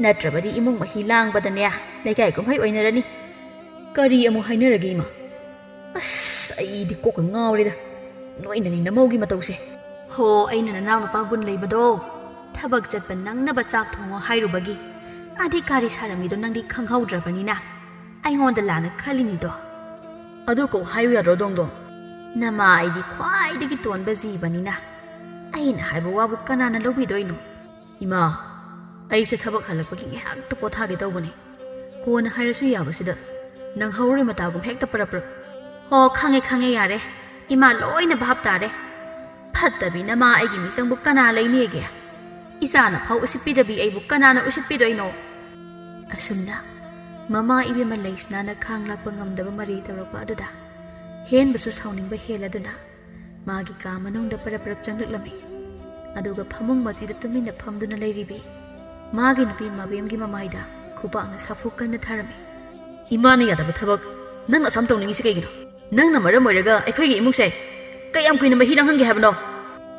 ꯅꯠꯇ꯭ꯔꯕꯗꯤ ꯏꯃꯨꯡ ꯃꯍꯤ ꯂꯥꯡꯕꯗꯅꯦ ꯂꯩꯀꯥꯏ ꯀꯨꯝꯍꯩ ꯑꯣꯏꯅꯔꯅꯤ꯫" "ꯀꯔꯤ ꯑꯃꯨꯛ ꯍꯥꯏꯅꯔꯒꯦ ꯏꯃꯥ?" "ꯑꯁ, ꯑꯩꯗꯤ ꯀꯣꯛꯀ ꯉꯥꯎꯔꯦꯗ, ꯅꯣꯏꯅꯅꯤ ꯅꯃꯧꯒꯤ ꯃꯇꯧꯁꯦ꯫ ꯍꯣ, ꯑꯩꯅ ꯅꯅꯥꯎꯅꯨꯄꯥ ꯒꯨꯟ ꯂꯩꯕꯗꯣ ꯊꯕꯛ ꯆꯠꯄ ꯅꯪꯅꯕ ꯆꯥꯛ ꯊꯣꯡꯉꯣ ꯍꯥꯏꯔꯨꯕꯒꯤ ꯑꯙꯤꯀꯥꯔꯤ ꯁꯥꯔꯝꯃꯤꯗꯣ ꯅꯪꯗꯤ ꯈꯪꯍꯧꯗ꯭ꯔꯕꯅꯤꯅ ꯑꯩꯉꯣꯟꯗ ꯂꯥꯟꯅ ꯈꯜꯂꯤꯅꯤꯗꯣ꯫ ꯑꯗꯨ ꯀꯧ ꯍꯥꯏꯌꯨ ꯌꯥꯗ꯭ꯔꯣ ꯗꯣꯡꯗꯣꯡ? ꯅꯃꯥ ꯑꯩꯗꯤ ꯈ꯭ꯋꯥꯏꯗꯒꯤ ꯇꯣꯟꯕ ꯖꯤꯕꯅꯤꯅ ꯑꯩꯅ ꯍꯥꯏꯕ ꯋꯥꯕꯨ ꯀꯅꯥꯅ ꯂꯧꯕꯤꯗꯣꯏꯅꯣ? ꯏꯃꯥ, ꯑꯩꯁꯦ ꯊꯕꯛ ꯍꯜꯂꯛꯄꯒꯤ ꯉꯥꯏꯍꯥꯛꯇ ꯄꯣꯊꯥꯒꯦ ꯇꯧꯕꯅꯦ꯫ ꯀꯣꯟꯅ ꯍꯥꯏꯔꯁꯨ ꯌꯥꯕꯁꯤꯗ ꯅꯪꯍꯧꯔꯣꯏ ꯃꯇꯥꯒꯨꯝ ꯍꯦꯛꯇ ꯄꯔꯞ ꯄꯔꯞ꯫ ꯍꯣ, ꯈꯪꯉꯦ, ꯈꯪꯉꯦ, ꯌꯥꯔꯦ꯫ ꯏꯃꯥ ꯂꯣꯏꯅ ꯚꯥꯞ ꯇꯥꯔꯦ꯫ ꯐꯠꯇꯕꯤ ꯅꯃꯥ ꯑꯩꯒꯤ ꯃꯤꯆꯪꯕꯨ ꯀꯅꯥ ꯂꯩꯅꯦꯒꯦ? ꯏꯆꯥꯅ ꯐꯥꯎ ꯎꯁꯤꯠꯄꯤꯗꯕꯤ ꯑꯩꯕꯨ ꯀꯅꯥꯅ ꯎꯁꯤꯠꯄꯤꯗꯣꯏꯅꯣ? ꯑꯁꯨꯝꯅ ꯃꯃꯥ ꯏꯕꯦꯝꯃ ꯂꯩꯁꯅꯥꯅ ꯈꯥꯡ ꯂꯥꯛꯄ ꯉꯝꯗꯕ ꯃꯔꯩ ꯇꯧꯔꯛꯄ ꯑꯗꯨꯗ ꯍꯦꯟꯕꯁꯨ ꯁꯥꯎꯅꯤꯡꯕ ꯍꯦꯜꯂꯗꯨꯅ ꯃꯥꯒꯤ ꯀꯥ ꯃꯅꯨꯡꯗ ꯄꯔꯞ ꯄꯔꯞ ꯆꯪꯂꯛꯂꯝꯃꯤ꯫ ꯑꯗꯨꯒ ꯐꯃꯨꯡ ꯃꯆꯤꯗ ꯇꯨꯃꯤꯟꯅ ꯐꯝꯗꯨꯅ ꯂꯩꯔꯤꯕꯤ ꯃꯥꯒꯤ ꯅꯨꯄꯤ ꯃꯕꯦꯝꯒꯤ ꯃꯃꯥꯏꯗ ꯈꯨꯄꯥꯛꯅ ꯁꯥꯐꯨ ꯀꯟꯅ ꯊꯥꯔꯝꯃꯤ꯫ ꯏꯃꯥꯅ ꯌꯥꯗꯕ ꯊꯕꯛ ꯅꯪ ꯑꯁꯥꯝ ꯇꯧꯅꯤꯡꯉꯤꯁꯤ ꯀꯩꯒꯤꯅꯣ? ꯅꯪꯅ ꯃꯔꯝ ꯑꯣꯏꯔꯒ ꯑꯩꯈꯣꯏꯒꯤ ꯏꯃꯨꯡꯁꯦ ꯀꯌꯥꯝ ꯀꯨꯏꯅ ꯃꯍꯤ ꯂꯥꯡꯍꯟꯒꯦ ꯍꯥꯏꯕꯅꯣ?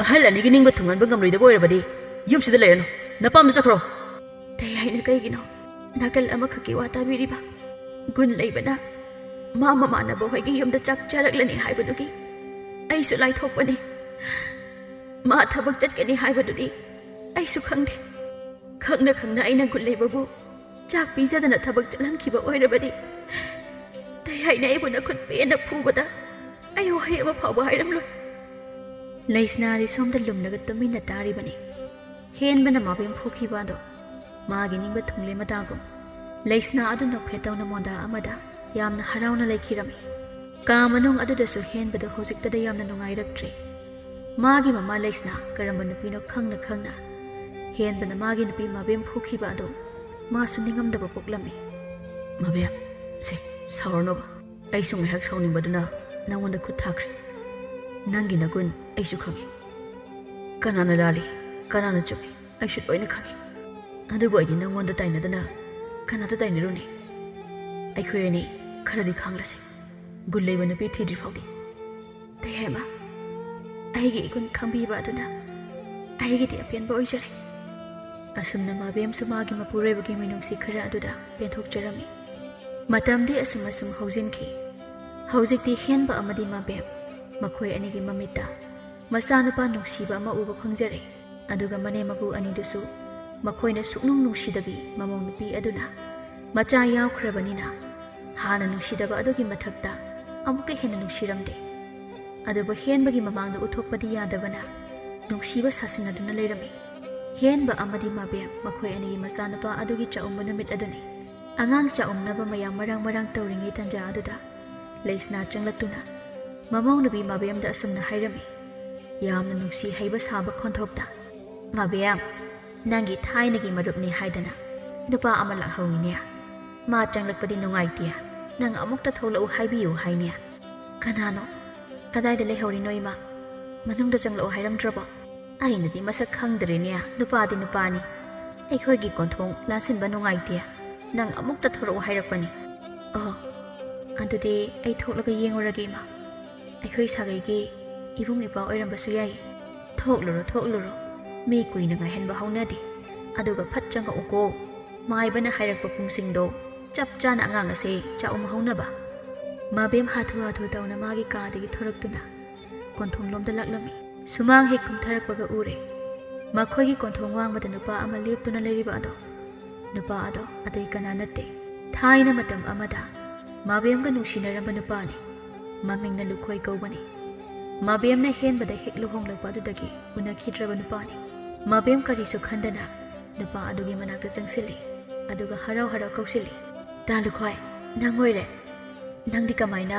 ꯑꯍꯜ ꯑꯅꯤꯒꯤ ꯅꯤꯡꯕ ꯊꯨꯡꯍꯟꯕ ꯉꯝꯂꯣꯏꯗꯕ ꯑꯣꯏꯔꯕꯗꯤ ꯌꯨꯝꯁꯤꯗ ꯂꯩꯔꯅꯨ, ꯅꯄꯥꯝꯗ ꯆꯠꯈ꯭ꯔꯣ꯫ ꯇꯩ ꯍꯥꯏꯅ ꯀꯩꯒꯤꯅꯣ ꯅꯥꯀꯜ ꯑꯃꯈꯛꯀꯤ ꯋꯥ ꯇꯥꯕꯤꯔꯤꯕ? ꯒꯨꯟ ꯂꯩꯕꯅ ꯃꯥ ꯃꯃꯥꯟꯅꯕ ꯍꯣꯏꯒꯤ ꯌꯨꯝꯗ ꯆꯥꯛ ꯆꯥꯔꯛꯂꯅꯤ ꯍꯥꯏꯕꯗꯨꯒꯤ ꯑꯩꯁꯨ ꯂꯥꯏꯊꯣꯛꯄꯅꯤ꯫ ꯃꯥ ꯊꯕꯛ ꯆꯠꯀꯅꯤ ꯍꯥꯏꯕꯗꯨꯗꯤ ꯑꯩꯁꯨ ꯈꯪꯗꯦ꯫ ꯈꯪꯅ ꯈꯪꯅ ꯑꯩꯅ ꯒꯨꯟ ꯂꯩꯕꯕꯨ ꯆꯥꯛ ꯄꯤꯖꯗꯅ ꯊꯕꯛ ꯆꯠꯍꯟꯈꯤꯕ ꯑꯣꯏꯔꯕꯗꯤ ꯇꯩ ꯍꯥꯏꯅ ꯑꯩꯕꯨ ꯅꯈꯨꯠ ꯄꯦꯟꯅ ꯐꯨꯕꯗ ꯑꯩ ꯋꯥꯍꯩ ꯑꯃ ꯐꯥꯎꯕ ꯍꯥꯏꯔꯝꯂꯣꯏ꯫ ꯂꯩꯁꯅꯥꯗꯤ ꯁꯣꯝꯗ ꯂꯨꯝꯂꯒ ꯇꯨꯃꯤꯟꯅ ꯇꯥꯔꯤꯕꯅꯤ꯫ ꯍꯦꯟꯕꯅ ꯃꯕꯦꯝ ꯐꯨꯈꯤꯕ ꯑꯗꯣ ꯃꯥꯒꯤ ꯅꯤꯡꯕ ꯊꯨꯡꯂꯦ ꯃꯇꯥꯒꯨꯝ꯫ ꯂꯩꯁꯅꯥ ꯑꯗꯨ ꯅꯣꯛꯐꯦꯠ ꯇꯧꯅ ꯃꯣꯟꯗꯥ ꯑꯃꯗ ꯌꯥꯝꯅ ꯍꯔꯥꯎꯅ ꯂꯩꯈꯤꯔꯝꯃꯤ꯫ ꯀꯥ ꯃꯅꯨꯡ ꯑꯗꯨꯗꯁꯨ ꯍꯦꯟꯕꯗꯨ ꯍꯧꯖꯤꯛꯇꯗ ꯌꯥꯝꯅ ꯅꯨꯡꯉꯥꯏꯔꯛꯇ꯭ꯔꯦ꯫ ꯃꯥꯒꯤ ꯃꯃꯥ ꯂꯩꯁꯅꯥ ꯀꯔꯝꯕ ꯅꯨꯄꯤꯅꯣ ꯈꯪꯅ ꯈꯪꯅ ꯍꯦꯟꯕꯅ ꯃꯥꯒꯤ ꯅꯨꯄꯤ ꯃꯕꯦꯝ ꯐꯨꯈꯤꯕ ꯑꯗꯨ ꯃꯥꯁꯨ ꯅꯤꯡꯉꯝꯗꯕ ꯄꯣꯛꯂꯝꯃꯤ꯫ ꯃꯕꯦꯝ, ꯁꯦ, ꯁꯥꯎꯔꯅꯣꯕ꯫ ꯑꯩꯁꯨ ꯉꯥꯏꯍꯥꯛ ꯁꯥꯎꯅꯤꯡꯕꯗꯨꯅ ꯅꯪꯉꯣꯟꯗ ꯈꯨꯠ ꯊꯥꯈ꯭ꯔꯦ꯫ ꯅꯪꯒꯤ ꯅꯒꯨꯟ ꯑꯩꯁꯨ ꯈꯪꯉꯤ꯫ ꯀꯅꯥꯅ ꯂꯥꯜꯂꯤ, ꯀꯅꯥꯅ ꯆꯨꯝꯃꯤ, ꯑꯩꯁꯨ ꯂꯣꯏꯅ ꯈꯪꯉꯤ꯫ ꯑꯗꯨꯕꯨ ꯑꯩꯗꯤ ꯅꯪꯉꯣꯟꯗ ꯇꯥꯏꯅꯗꯅ ꯀꯅꯥꯗ ꯇꯥꯏꯅꯔꯨꯅꯤ? ꯑꯩꯈꯣꯏ ꯑꯅꯤ ꯈꯔꯗꯤ ꯈꯥꯡꯂꯁꯤ, ꯒꯨꯟ ꯂꯩꯕ ꯅꯨꯄꯤ ꯊꯤꯗ꯭ꯔꯤ ꯐꯥꯎꯗꯤ꯫ ꯇꯩꯍꯦꯃ, ꯑꯩꯒꯤ ꯏꯒꯨꯟ ꯈꯪꯕꯤꯕ ꯑꯗꯨꯅ ꯑꯩꯒꯤꯗꯤ ꯑꯄꯦꯟꯕ ꯑꯣꯏꯖꯔꯦ꯫ ꯑꯁꯨꯝꯅ ꯃꯕꯦꯝꯁꯨ ꯃꯥꯒꯤ ꯃꯄꯨꯔꯣꯏꯕꯒꯤ ꯃꯤꯅꯨꯡꯁꯤ ꯈꯔ ꯑꯗꯨꯗ ꯄꯦꯟꯊꯣꯛꯆꯔꯝꯃꯤ꯫ ꯃꯇꯝꯗꯤ ꯑꯁꯨꯝ ꯑꯁꯨꯝ ꯍꯧꯖꯤꯟꯈꯤ꯫ ꯍꯧꯖꯤꯛꯇꯤ ꯍꯦꯟꯕ ꯑꯃꯗꯤ ꯃꯕꯦꯝ, ꯃꯈꯣꯏ ꯑꯅꯤꯒꯤ ꯃꯃꯤꯠꯇ ꯃꯆꯥꯅꯨꯄꯥ ꯅꯨꯡꯁꯤꯕ ꯑꯃ ꯎꯕ ꯐꯪꯖꯔꯦ꯫ ꯑꯗꯨꯒ ꯃꯅꯦꯝ ꯃꯀꯨ ꯑꯅꯤꯗꯨꯁꯨ ꯃꯈꯣꯏꯅ ꯁꯨꯛꯅꯨꯡ ꯅꯨꯡꯁꯤꯗꯕꯤ ꯃꯃꯧ ꯅꯨꯄꯤ ꯑꯗꯨꯅ ꯃꯆꯥ ꯌꯥꯎꯈ꯭ꯔꯕꯅꯤꯅ ꯍꯥꯟꯅ ꯅꯨꯡꯁꯤꯗꯕ ꯑꯗꯨꯒꯤ ꯃꯊꯛꯇ ꯑꯃꯨꯛꯀ ꯍꯦꯟꯅ ꯅꯨꯡꯁꯤꯔꯝꯗꯦ꯫ ꯑꯗꯨꯕꯨ ꯍꯦꯟꯕꯒꯤ ꯃꯃꯥꯡꯗ ꯎꯠꯊꯣꯛꯄꯗꯤ ꯌꯥꯗꯕꯅ ꯅꯨꯡꯁꯤꯕ ꯁꯥꯁꯤꯟꯅꯗꯨꯅ ꯂꯩꯔꯝꯃꯤ꯫ ꯍꯦꯟꯕ ꯑꯃꯗꯤ ꯃꯕꯦꯝ ꯃꯈꯣꯏ ꯑꯅꯤꯒꯤ ꯃꯆꯥꯅꯨꯄꯥ ꯑꯗꯨꯒꯤ ꯆꯥꯛꯎꯝꯕ ꯅꯨꯃꯤꯠ ꯑꯗꯨꯅꯤ꯫ ꯑꯉꯥꯡ ꯆꯥꯛꯎꯝꯅꯕ ꯃꯌꯥꯝ ꯃꯔꯥꯡ ꯃꯔꯥꯡ ꯇꯧꯔꯤꯉꯩ ꯇꯟꯖꯥ ꯑꯗꯨꯗ ꯂꯩꯁꯅꯥ ꯆꯪꯂꯛꯇꯨꯅ ꯃꯃꯧ ꯅꯨꯄꯤ ꯃꯕꯦꯝꯗ ꯑꯁꯨꯝꯅ ꯍꯥꯏꯔꯝꯃꯤ, ꯌꯥꯝꯅ ꯅꯨꯡꯁꯤ ꯍꯩꯕ ꯁꯥꯕ ꯈꯣꯟꯊꯣꯛꯇ, "ꯃꯕꯦꯝ, ꯅꯪꯒꯤ ꯊꯥꯏꯅꯒꯤ ꯃꯔꯨꯞꯅꯤ ꯍꯥꯏꯗꯅ ꯅꯨꯄꯥ ꯑꯃ ꯂꯥꯛꯍꯧꯏꯅꯦ꯫ ꯃꯥ ꯆꯪꯂꯛꯄꯗꯤ ꯅꯨꯡꯉꯥꯏꯇꯦ, ꯅꯪ ꯑꯃꯨꯛꯇ ꯊꯣꯛꯂꯛꯎ ꯍꯥꯏꯕꯤꯌꯨ ꯍꯥꯏꯅꯦ꯫" "ꯀꯅꯥꯅꯣ? ꯀꯗꯥꯏꯗ ꯂꯩꯍꯧꯔꯤꯅꯣ ꯏꯃꯥ? ꯃꯅꯨꯡꯗ ꯆꯪꯂꯛꯑꯣ ꯍꯥꯏꯔꯝꯗ꯭ꯔꯕꯣ?" "ꯑꯩꯅꯗꯤ ꯃꯁꯛ ꯈꯪꯗ꯭ꯔꯦꯅꯦ, ꯅꯨꯄꯥꯗꯤ ꯅꯨꯄꯥꯅꯤ꯫ ꯑꯩꯈꯣꯏꯒꯤ ꯀꯣꯟꯊꯣꯡ ꯂꯥꯟꯁꯤꯟꯕ ꯅꯨꯡꯉꯥꯏꯇꯦ, ꯅꯪ ꯑꯃꯨꯛꯇ ꯊꯣꯔꯛꯑꯣ ꯍꯥꯏꯔꯛꯄꯅꯤ꯫" "ꯑꯣ, ꯑꯗꯨꯗꯤ ꯑꯩ ꯊꯣꯛꯂꯒ ꯌꯦꯡꯉꯨꯔꯒꯦ ꯏꯃꯥ꯫ ꯑꯩꯈꯣꯏ ꯁꯥꯒꯩꯒꯤ ꯏꯕꯨꯡ ꯏꯄ꯭ꯋꯥ ꯑꯣꯏꯔꯝꯕꯁꯨ ꯌꯥꯏ꯫ ꯊꯣꯛꯂꯨꯔꯣ, ꯊꯣꯛꯂꯨꯔꯣ꯫ ꯃꯤ ꯀꯨꯏꯅ ꯉꯥꯏꯍꯟꯕ ꯍꯧꯅꯗꯦ꯫ ꯑꯗꯨꯒ ꯐꯠ ꯆꯪꯉꯛꯎꯀꯣ꯫ ꯃꯥꯏꯕꯅ ꯍꯥꯏꯔꯛꯄ ꯄꯨꯡꯁꯤꯡꯗꯣ ꯆꯞ ꯆꯥꯅ ꯑꯉꯥꯡ ꯑꯁꯦ ꯆꯥꯛꯎꯝ ꯍꯧꯅꯕ꯫" ꯃꯕꯦꯝ ꯍꯥꯊꯨ ꯍꯥꯊꯨ ꯇꯧꯅ ꯃꯥꯒꯤ ꯀꯥꯗꯒꯤ ꯊꯣꯔꯛꯇꯨꯅ ꯀꯣꯟꯊꯣꯡꯂꯣꯝꯗ ꯂꯥꯛꯂꯝꯃꯤ꯫ ꯁꯨꯃꯥꯡ ꯍꯦꯛ ꯀꯨꯝꯊꯔꯛꯄꯒ ꯎꯔꯦ, ꯃꯈꯣꯏꯒꯤ ꯀꯣꯟꯊꯣꯡ ꯋꯥꯡꯃꯗ ꯅꯨꯄꯥ ꯑꯃ ꯂꯦꯞꯇꯨꯅ ꯂꯩꯔꯤꯕ ꯑꯗꯣ꯫ ꯅꯨꯄꯥ ꯑꯗꯣ ꯑꯇꯩ ꯀꯅꯥ ꯅꯠꯇꯦ, ꯊꯥꯏꯅ ꯃꯇꯝ ꯑꯃꯗ ꯃꯕꯦꯝꯒ ꯅꯨꯡꯁꯤꯅꯔꯝꯕ ꯅꯨꯄꯥꯅꯤ꯫ ꯃꯃꯤꯡꯅ ꯂꯨꯈꯣꯏ ꯀꯧꯕꯅꯤ꯫ ꯃꯕꯦꯝꯅ ꯍꯦꯟꯕꯗ ꯍꯦꯛ ꯂꯨꯍꯣꯡꯂꯛꯄ ꯑꯗꯨꯗꯒꯤ ꯎꯅꯈꯤꯗ꯭ꯔꯕ ꯅꯨꯄꯥꯅꯤ꯫ ꯃꯕꯦꯝ ꯀꯔꯤꯁꯨ ꯈꯟꯗꯅ ꯅꯨꯄꯥ ꯑꯗꯨꯒꯤ ꯃꯅꯥꯛꯇ ꯆꯪꯁꯤꯜꯂꯤ꯫ ꯑꯗꯨꯒ ꯍꯔꯥꯎ ꯍꯔꯥꯎ ꯀꯧꯁꯤꯜꯂꯤ, "ꯇꯥ ꯂꯨꯈꯣꯏ, ꯅꯪ ꯑꯣꯏꯔꯦ꯫ ꯅꯪꯗꯤ ꯀꯃꯥꯏꯅ